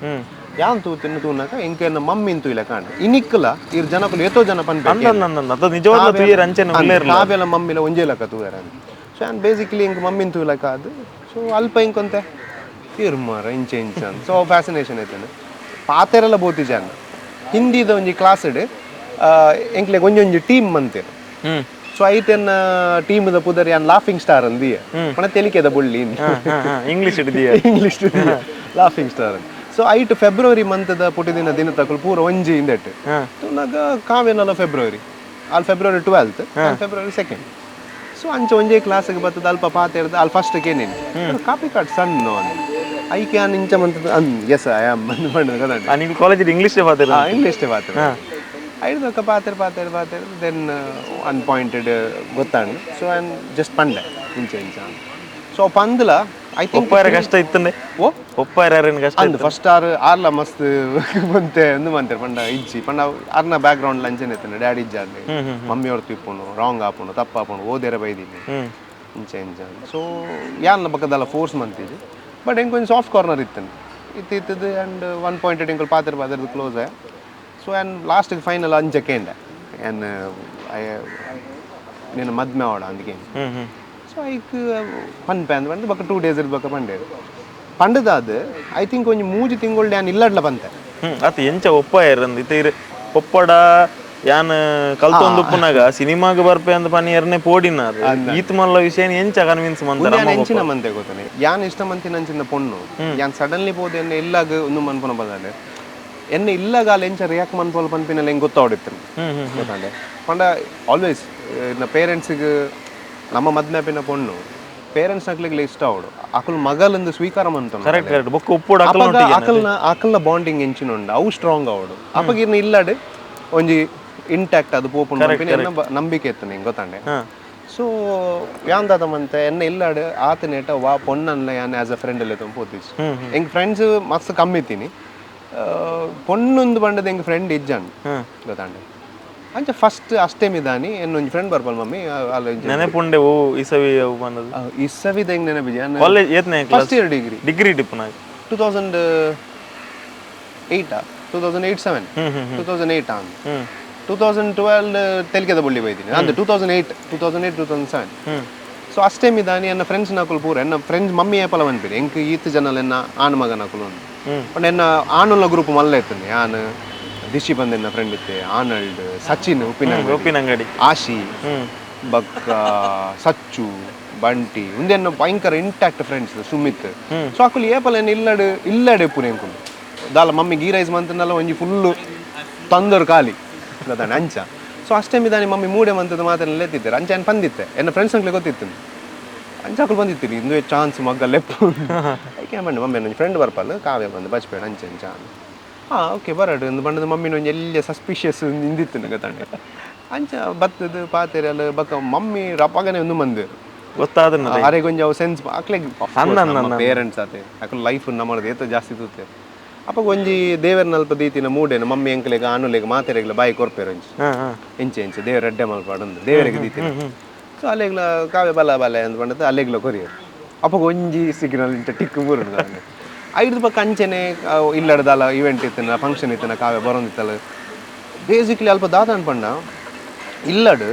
ಯಾನ್ ತೂ ತಿನ್ನು ತೂನಾಕ ಎಂಕೆ ನಮ್ಮ ಮಮ್ಮಿನ ತೂಯಿಲಕ ಅಂಡ ಇನಿಕ್ಕಲ ಇರ್ ಜನಕುಲು ಏತೋ ಜನ ಪನ್ಪೆ ಕಾವ್ಯಲ ಮಮ್ಮಿಲ ಒಂಜೇ ಲಕ ತೂಯರ. ಸೊ ಯಾನ್ ಬೇಸಿಕಲಿ ಎಂಕ್ ಮಮ್ಮಿನ ತೂಯಿಲಕ ಅದು ಸೊ ಅಲ್ಪ ಇಂಕೊಂತೆ ಇರ್ ಮಾರ ಇಂಚೆ ಇಂಚ ಅಂತ ಸೊ ಫ್ಯಾಸಿನೇಷನ್ ಐತೇನೆ ಪಾತೆರೆಲ್ಲ ಬೋತಿ ಜನ ಹಿಂದಿದ ಒಂಜಿ ಕ್ಲಾಸ್ ಇಡ್ ಎಂಕ್ಲೆಗ್ ಒಂಜೊಂಜಿ ಟೀಮ್ ಮಂತೇರು. ಸೊ ಐತೆನ್ನ ಟೀಮ್ the ಪುದರ್ ಯಾನ್ ಲಾಫಿಂಗ್ ಸ್ಟಾರ್ ಅಂದಿಯೆ ಪಣ ತೆಲಿಕೆದ ಬುಳ್ಳಿ English English laughing star ಅಂತ. ಸೊ ಐಟ್ ಫೆಬ್ರವರಿ ಮಂತ್ದ ಪುಟಿದಿನ ದಿನ ತಕುಲು ಪೂರ ಒಂಜಿ ಇಂದೆಟ್ ನಾಗ ಕಾವೇನಲ್ಲ ಫೆಬ್ರವರಿ ಅಲ್ಲಿ February 12 February 2. So ಅಂಚ ಒಂಜೇ ಕ್ಲಾಸ್ಗೆ ಬರ್ತದ ಅಲ್ಪ ಪಾತೆರ್ದ ಅಲ್ಲಿ ಫಸ್ಟ್ ಕೇನೇನು ಕಾಪಿ ಕಾರ್ಡ್ ಸಣ್ಣ ಐಕೆ ಯಾನ್ ಇಂಚ ಮಂತದ ಅನ್ S I am ಅಂದ್ ಪಂಡ ಕದಂಡೆ. ನೀವು ಕಾಲೇಜ್ ಇಂಗ್ಲೀಷ್ ಪಾತೆರ ಇಂಗ್ಲೀಷ್ ಪಾತೆರ ಐದೊಕ್ಕ ಪಾತೆರ್ ಪಾತೆರ್ ಪಾತೆರ್ then ಅನ್ಪಾಯಿಂಟೆಡ್ ಗೊತ್ತಾಂಡ್. ಸೊ ಆನ್ ಜಸ್ಟ್ ಪಂಡೆ ಇಂಚ ಇಂಚ. ಸೊ ಪಂದ್ಲ I think ಒಪ್ಪಾರ ಕಷ್ಟ ಇತ್ತಂಡೆ ಓ ಒಪ್ಪಾರ ಕಷ್ಟ ಅಂದ್ ಫಸ್ಟ್ ಆರ್ ಆರ್ಲ ಮಸ್ತ್ ಬಂತೆ ಅಂದು ಮಂತಾರೆ ಪಂಡ ಇಜ್ಜಿ ಪಂಡ ಆರ್ನ ಬ್ಯಾಕ್ ಗ್ರೌಂಡ್ ಅಂಚನೆ ಇತ್ತಂಡೆ ಡ್ಯಾಡಿ ಇಜ್ಜ ಅಂದೆ ಮಮ್ಮಿ ಅವ್ರ ತಿಪ್ಪುನು ರಾಂಗ್ ಆಪುನು ತಪ್ಪ ಆಪುನು ಓದೇರ ಬೈದಿನಿ ಇಂಚ ಇಂಚ. ಸೊ ಯಾನ್ನ ಪಕ್ಕದಲ್ಲ ಫೋರ್ಸ್ ಮಂತಿಜಿ ಬಟ್ ಎಂಕ್ ಒಂಜಿ ಸಾಫ್ಟ್ ಕಾರ್ನರ್ ಇತ್ತಂಡೆ ಇತ್ತು ಇತ್ತದು and one pointed ಎಂಕುಲು ಪಾತೆರ್ ಪಾತೆರ್ದು close ಆಯ. ಸೊ ಆ್ಯಂಡ್ ಲಾಸ್ಟಿಗೆ ಫೈನಲ್ ಅಂಚ ಕೇಂಡೆ ಆ್ಯಂಡ್ నేను ಮದ್ಮೆ ಆವಡ అందుకే. ಸೊ ಐಕ್ ಪನ್ಪೆ ಅಂದ್ ಪಂಡ ಬೊಕ್ಕ 2 ಡೇಸ್ ಇರ್ಬೇಕ ಪಂಡೇರು ಪಂಡದಾದ್ I think ಒಂಜಿ ಮೂಜಿ ತಿಂಗಳು ಯಾನ್ ಇಲ್ಲಡ್ಲ ಬಂತೆ. ಅತ್ ಎಂಚ ಒಪ್ಪಾಯರ್ ಅಂದ್ ಇತ್ತೆ ಇರ್ ಒಪ್ಪಡ ಯಾನ್ ಕಲ್ತೊಂದು ಉಪ್ಪುನಾಗ ಸಿನಿಮಾಗ್ ಬರ್ಪೆ ಅಂದ್ ಪನಿಯರ್ನೆ ಪೋಡಿನಾರ್ ಈತ್ ಮಲ್ಲ ವಿಷಯ ಎಂಚ ಕನ್ವಿನ್ಸ್ ಮಂತಾರ ಯಾನ್ ಎಂಚಿನ ಮಂತೆ ಗೊತ್ತನೆ ಯಾನ್ ಇಷ್ಟ ಮಂತಿನ ಅಂಚಿನ ಪೊಣ್ಣು ಯಾನ್ ಸಡನ್ಲಿ ಪೋದು ಎನ್ನ ಇಲ್ಲಾಗ ಒಂದು ಮನ್ಪುನ ಬದಲೆ ಎನ್ನ ಇಲ್ಲಾಗ ಎಂಚ ರಿಯಾಕ್ಟ್ ಮನ್ಪೋಲ್ ಪನ್ಪಿನಲ್ಲಿ ಹೆಂಗೆ ಗೊತ್ತಾವಡಿತ್ತು ಗೊತ್ತಾಂಡೆ. ಪಂಡ ಆಲ್ವೇಸ್ ಇನ್ನ ಪೇರೆಂಟ್ಸಿಗೆ ನಮ್ಮ ಮದ್ಮೆ ಪೊಣ್ಣು ಪೇರೆಂಟ್ಸ್ ನಕ್ಲಿಗೆ ಇಷ್ಟ ಅವಡು ಅಕುಲ್ ಮಗಲಂದು ಸ್ವೀಕಾರ ಮಂತ ಕರೆಕ್ಟ್ ಕರೆಕ್ಟ್ ಬೊಕ್ಕ ಉಪ್ಪುಡು ಅಕಲ್ನ ಅಕಲ್ನ ಬಾಂಡಿಂಗ್ ಎಂಚಿನ ಉಂಡು ಅವು ಸ್ಟ್ರಾಂಗ್ ಅವಡು ಅಪಗ ಇರ್ನ ಇಲ್ಲಾಡು ಒಂಜಿ ಇಂಟ್ಯಾಕ್ಟ್ ಅದು ಪೋಪುಂಡು ನಂಬಿಕೆ ಇತ್ತು ನಿಂಗೆ ಗೊತ್ತಾಂಡೆ. ಸೊ ಯಾಂದಾದ ಮಂತೆ ಎನ್ನ ಇಲ್ಲಾಡು ಆತನೇಟ ವಾ ಪೊಣ್ಣನ್ಲ ಯಾನ್ as a friend ಎಲ್ಲ ಪೋತಿಸ್ ಎಂಗ್ ಫ್ರೆಂಡ್ಸ್ ಮಸ್ತ್ ಕಮ್ಮಿ ಇತ್ತೀನಿ ಪೊಣ್ಣೊಂದು ಬಂಡದ ಎಂಗ್ ಫ್ರೆಂಡ್ ಇಜ್ಜಾನ್ ಗೊತ್ತಾಂಡೆ. ಅಂಚ ಫಸ್ಟ್ ಅಷ್ಟೇಮಿದಾನಿ ಎನ್ನೊಂಜಿ ಫ್ರೆಂಡ್ ಬರ್ಪಲ್ ಮಮ್ಮಿ ಅಲ್ಲ ನೆನಪುಂಡೆ ಓ ಇಸವಿ ಅವು ಬಂದದ್ದು ಇಸವಿದ ಹೆಂಗ್ ನೆನಪಿಜಿ ಕಾಲೇಜ್ ಏತ್ನೇ first year degree degree ಡಿಪ್ಪುನಾಗ 2008 2008 7 2008 ಅಂದ್ 2012 ತೆಲಿಕೆದ ಬುಳ್ಳಿ ಬೈದಿನಿ ಅಂದ್ 2008 2008 2007. ಸೊ ಅಷ್ಟೇ ದಾನಿ ಎನ್ನ ಫ್ರೆಂಡ್ಸ್ ನಕುಲು ಪೂರ ಎನ್ನ ಫ್ರೆಂಡ್ಸ್ ಮಮ್ಮಿ ಏಪಲ ಪನ್ಪೆರ್ ಎಂಕ್ ಈತ್ ಜನಲ ಎನ್ನ ಆಣ್ ಮಗ ನಕುಲು ಉಂದು. ಪಂಡ ಎನ್ನ ಆಣುಲ ಗ್ರೂಪ್ ಮಲ್ಲ ಇತ್ತುಂಡು. ಯಾನ್ ದಿಶಿ ಬಂದ ಎನ್ನ ಫ್ರೆಂಡ್ ಇತ್ತೆ, ಆನಲ್ಡ್, ಸಚಿನ್ ಉಪ್ಪಿನ ಉಪ್ಪಿನಂಗಡಿ, ಆಶಿ, ಬಕ್ಕ ಸಚ್ಚು, ಬಂಟಿ, ಉಂದೆನ್ನ ಭಯಂಕರ ಇಂಟ್ಯಾಕ್ಟ್ ಫ್ರೆಂಡ್ಸ್ ಸುಮಿತ್. ಸೊ ಅಕುಲು ಏಪಲ ಎನ್ನ ಇಲ್ಲಡ್ ಇಲ್ಲಡ್ ಇಪ್ಪುನು. ಎಂಕುಲು ದಾಲ ಮಮ್ಮಿ ಗೀ ರೈಸ್ ಮಂತನಲ್ಲ ಒಂಜಿ ಫುಲ್ಲು ತಂದೂರು ಖಾಲಿ ಗೊತ್ತಾಂಡ ಅಂಚ. ಸೊ ಅಷ್ಟೇ ದಾನಿ ಮಮ್ಮಿ ಮೂಡೆ ಮಂತದ ಮಾತೆಲ್ಲ ಲೆತ್ತಿದ್ದಾರೆ. ಅಂಚ ಏನು ಬಂದಿತ್ತೆ, ಎನ್ನ ಫ್ರೆಂಡ್ಸ್ ಅಂಕ್ಲೆ ಗೊತ್ತಿತ್ತು. ಅಂಚ ಅಕುಲು ಬಂದಿತ್ತೀನಿ, ಇಂದುವೆ ಚಾನ್ಸ್ ಮಗ್ಗ ಲೆಪ್ಪು ಐಕೆ ಬಂದು ಮಮ್ಮಿ ನನ್ನ ಫ್ರೆಂಡ್ ಬರ್ಪಲ್ಲ ಕಾವ್ಯ ಬಂದು ಬಚ್ಪೇಡ ಅಂಚ ಅಂಚ. ಹಾಂ ಓಕೆ ಬರಡು ಒಂದು ಬಣ್ಣದ ಮಮ್ಮಿನ ಒಂಜಿ ಎಲ್ಲ ಸಸ್ಪಿಷಿಯಸ್ ಇಂದಿತ್ತು ಗೊತ್ತಾಂಡೆ. ಅಂಚ ಬತ್ತದು ಪಾತೆರಲ್ಲ ಬಕ್ಕ ಮಮ್ಮಿ ರಪಗನೆ ಒಂದು ಮಂದಿರು ಗೊತ್ತಾದ ಅರೆಗ್ ಒಂಜಿ ಅವು ಸೆನ್ಸ್ ಅಕ್ಲೆಗ್ ಪೇರೆಂಟ್ಸ್ ಆತೆ, ಅಕುಲು ಲೈಫ್ ನಮ್ಮದು ಏತ ಜಾಸ್ತಿ ತೂತೆ. ಅಪಗ ಒಂಜಿ ದೇವರ ನಲ್ಪ ದೀತಿನ ಮೂಡೇನು ಮಮ್ಮಿ ಎಂಕ್ಲೆಗ್ ಆನುಲೆಗ್ ಮಾತೆರೆಗ್ಲ ಬಾಯಿ ಕೊರ್ಪೇರು ಒಂಜಿ ಇಂಚೆ ಇಂಚೆ ದೇವರ ಅಡ್ಡೆ ಮಲ್ಪಾಡಂದು ದೇವರಿಗೆ ದೀತಿನ. ಸೊ ಅಲ್ಲೆಗ್ಲ ಕಾವ್ಯ ಬಲ ಬಲ ಅಂದ್ ಪಂಡದು ಅಲ್ಲೆಗ್ಲ ಕೊರಿಯರ್. ಅಪಗ ಒಂಜಿ ಸಿಗ್ನಲ್ ಇಂಚ ಟಿಕ್ ಬೂರುಂಡು. ಐದು ಪಕ್ಕ ಅಂಚೆನೆ ಇಲ್ಲಡ್ದಾಲ ಇವೆಂಟ್ ಇತ್ತಿನ ಫಂಕ್ಷನ್ ಇತ್ತಿನ ಕಾವ್ಯ ಬರೋಂದಿತ್ತಲ್ಲ. ಬೇಸಿಕ್ಲಿ ಅಲ್ಪ ದಾದ ಅನ್ಪಂಡ ಇಲ್ಲಡ್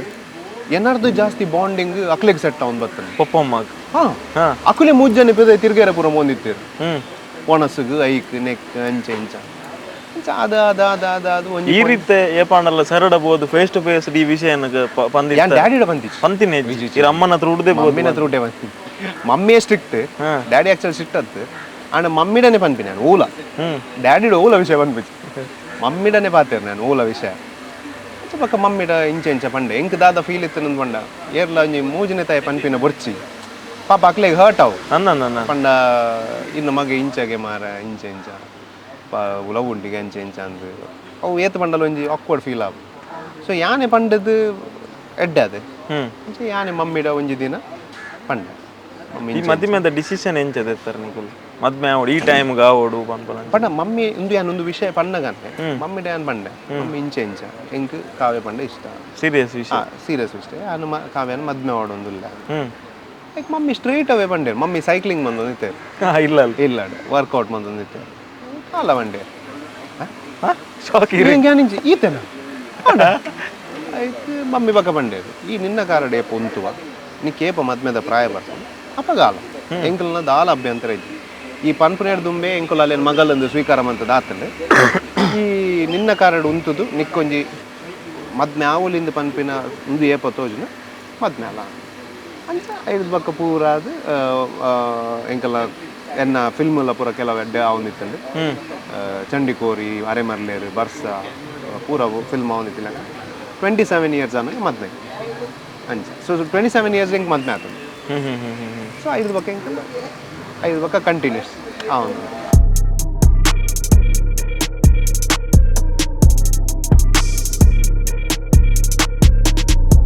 ಎನ್ನಾರ್ದು ಜಾಸ್ತಿ ಬಾಂಡಿಂಗ್ ಅಕ್ಲೆಗ್ ಸೆಟ್ ಅವನ್ ಬರ್ತದೆ. ಪೊಪ್ಪಮ್ಮ. ಹಾ, ಅಕುಲೆ ಮೂಜ್ ಜನ ಪೆದ ತಿರ್ಗೇರ ಪೂರ ಮೋಂದಿತ್ತೀರು. ಒಣಸುಗು ಐಕ್ ನೆಕ್ ಅಂಚೆ ಇಂಚ ಅಂಚ ಅದ ಅದ ಅದ ಅದ ಅದು ಒಂಜಿ ಈ ರೀತಿ ಏಪಾಂಡಲ್ಲ ಸರಡ ಬೋದು ಫೇಸ್ ಟು ಫೇಸ್ ಈ ವಿಷಯ ಪಂದಿ ಯಾನ್ ಡ್ಯಾಡಿಡ ಬಂದಿತ್ತು. ಪಂತಿನೇ ಇರ ಅಮ್ಮನ ಹತ್ರ ಉಡ್ದೆ ಬೋದು. ಮಮ್ಮಿನ ಹತ್ರ ಉಡ್ಡೆ ಬಂತಿ. ಮಮ್ಮಿಯೇ ಸ್ಟ್ರಿಕ್ಟ್, ಡ್ಯಾಡಿ ಆಕ್ಚುಲಿ ಸ್ಟ್ರಿಕ್ಟ್ ಅತ್ತು. ಆಂಡ ಮಮ್ಮಿಡನೆ ಪನ್ಪಿ ನಾನು ಓಲ, ಡ್ಯಾಡಿಡ ಓಲ ವಿಷಯ ಪನ್ಪಿಚ್ಚಿ, ಮಮ್ಮಿಡನೆ ಪಾತೇರು ನಾನು ಓಲ ವಿಷಯ. ಅಂಚ ಪಕ್ಕ ಮಮ್ಮಿಡ ಇಂಚ ಇಂಚ ಪಂಡೆ. ಎಂಕ್ ದಾದ ಫೀಲ್ ಇತ್ತು ನಂದು ಪಂಡ ಏರ್ಲ ಒಂಜಿ ಮೂಜಿನ ತಾಯಿ ಪನ್ಪಿನ ಬೊರ್ಚಿ, ಪಾಪ ಅಕ್ಲೆಗ್ ಹರ್ಟ್ ಅವು. ನನ್ನ ನನ್ನ ಪಂಡ ಇನ್ನು ಮಗ ಇಂಚಗೆ ಮಾರ ಇಂಚ ಇಂಚ ಲವ್ ಉಂಡಿಗೆ ಅಂಚೆ ಇಂಚ ಅಂದ್ ಅವು ಏತ್ ಪಂಡಲ ಒಂಜಿ ಆಕ್ವರ್ಡ್ ಫೀಲ್ ಆವು. ಸೊ ಯಾನೆ ಪಂಡದು ಎಡ್ಡೆ ಅದು. ಅಂಚೆ ಯಾನೆ ಮಮ್ಮಿಡ ಒಂಜಿ ದಿನ ಪಂಡ ಮಮ್ಮಿ ಈ ಮದಿಮೆದ ಡಿಸಿಷನ್ ಎಂಚ ದೆತ್ತಾರೆ ನಿಕುಲು? ಮದ್ಮೆ ಆವಡು ಈ ಟೈಮ್ ಆವಡು ಪನ್ಪನ ಪಂಡ ಮಮ್ಮಿ ಇಂದು ಯಾನ್ ಒಂದು ವಿಷಯ ಪಣ್ಣಗಂತೆ ಮಮ್ಮಿಡ ಯಾನ್ ಪಂಡೆ, ಮಮ್ಮಿ ಇಂಚೆ ಇಂಚ ಎಂಕ್ ಕಾವ್ಯ ಪಂಡ ಇಷ್ಟ. ಸೀರಿಯಸ್ ವಿಷಯ. ಸೀರಿಯಸ್ ವಿಷಯ. ಯಾನು ಕಾವ್ಯನ ಮದ್ಮೆ ಆಡೊಂದಿಲ್ಲ. Like mummy straight away ಪಂಡೇರು. Mummy cycling ಬಂದೊಂದಿತ್ತೆ. ಇಲ್ಲ ಅಲ್ಲ. ಇಲ್ಲ, ವರ್ಕೌಟ್ ಬಂದೊಂದಿತ್ತೆ ಅಲ್ಲ ಬಂಡೆ. ಶಾಕ್. ಜ್ಞಾನಿಂಚಿ ಈತೆನ ಆಯ್ತು. ಮಮ್ಮಿ ಬಕ್ಕ ಬಂಡೇರು, ಈ ನಿನ್ನ ಕಾರಡೆ ಪೊಂತುವ ನೀ ಕೇಪ ಮದ್ಮೆದ ಪ್ರಾಯ ಬರ್ತದೆ ಅಪಗಾಲ ಎಂಕಲ್ನ ದಾಲ ಅಭ್ಯಂತರ ಇಜ್ಜಿ. ಈ ಪನ್ಪುನೇಡ್ ದುಂಬೆ ಎಂಕುಲು ಅಲ್ಲೇನು ಮಗಲಂದು ಸ್ವೀಕಾರ ಮಂತದ ಆತಂಡೆ. ಈ ನಿನ್ನ ಕಾರಡ್ ಉಂತುದು ನಿಕ್ಕೊಂಜಿ ಮದ್ಮೆ ಆವುಲಿಂದ ಪನ್ಪಿನ ಉಂದು ಏಪ ತೋಜುನ ಮದ್ಮೆ ಅಲ್ಲ ಅಂಚ. ಐದು ಬಕ್ಕ ಪೂರ ಅದು ಎಂಕಲ ಎನ್ನ ಫಿಲ್ಮ್ ಎಲ್ಲ ಪೂರ ಕೆಲವು ಎಡ್ಡೆ ಆವೊಂದಿತ್ತಂಡು. ಚಂಡಿಕೋರಿ, ಅರೆಮರ್ಲೇರು, ಬರ್ಸ ಪೂರ ಫಿಲ್ಮ್ ಆವೊಂದಿತ್ತಿಲ್ಲ. 27 ಇಯರ್ಸ್ ಆಮೇಲೆ ಮದ್ಮೆ ಅಂಚ. ಸೊ 27 ಇಯರ್ಸ್ ಎಂಕ್ ಮದ್ಮೆ ಆತಂಡು. ಹ್ಮ್ ಹ್ಮ್ ಹ್ಮ್ ಹ್ಮ್ ಸೊ ಐದು ಬಕ್ಕ ಎಂಕಲ್ಲ ಐದು ಬಕ್ಕ ಕಂಟಿನ್ಯೂಸ್ ಆವೊಂದು.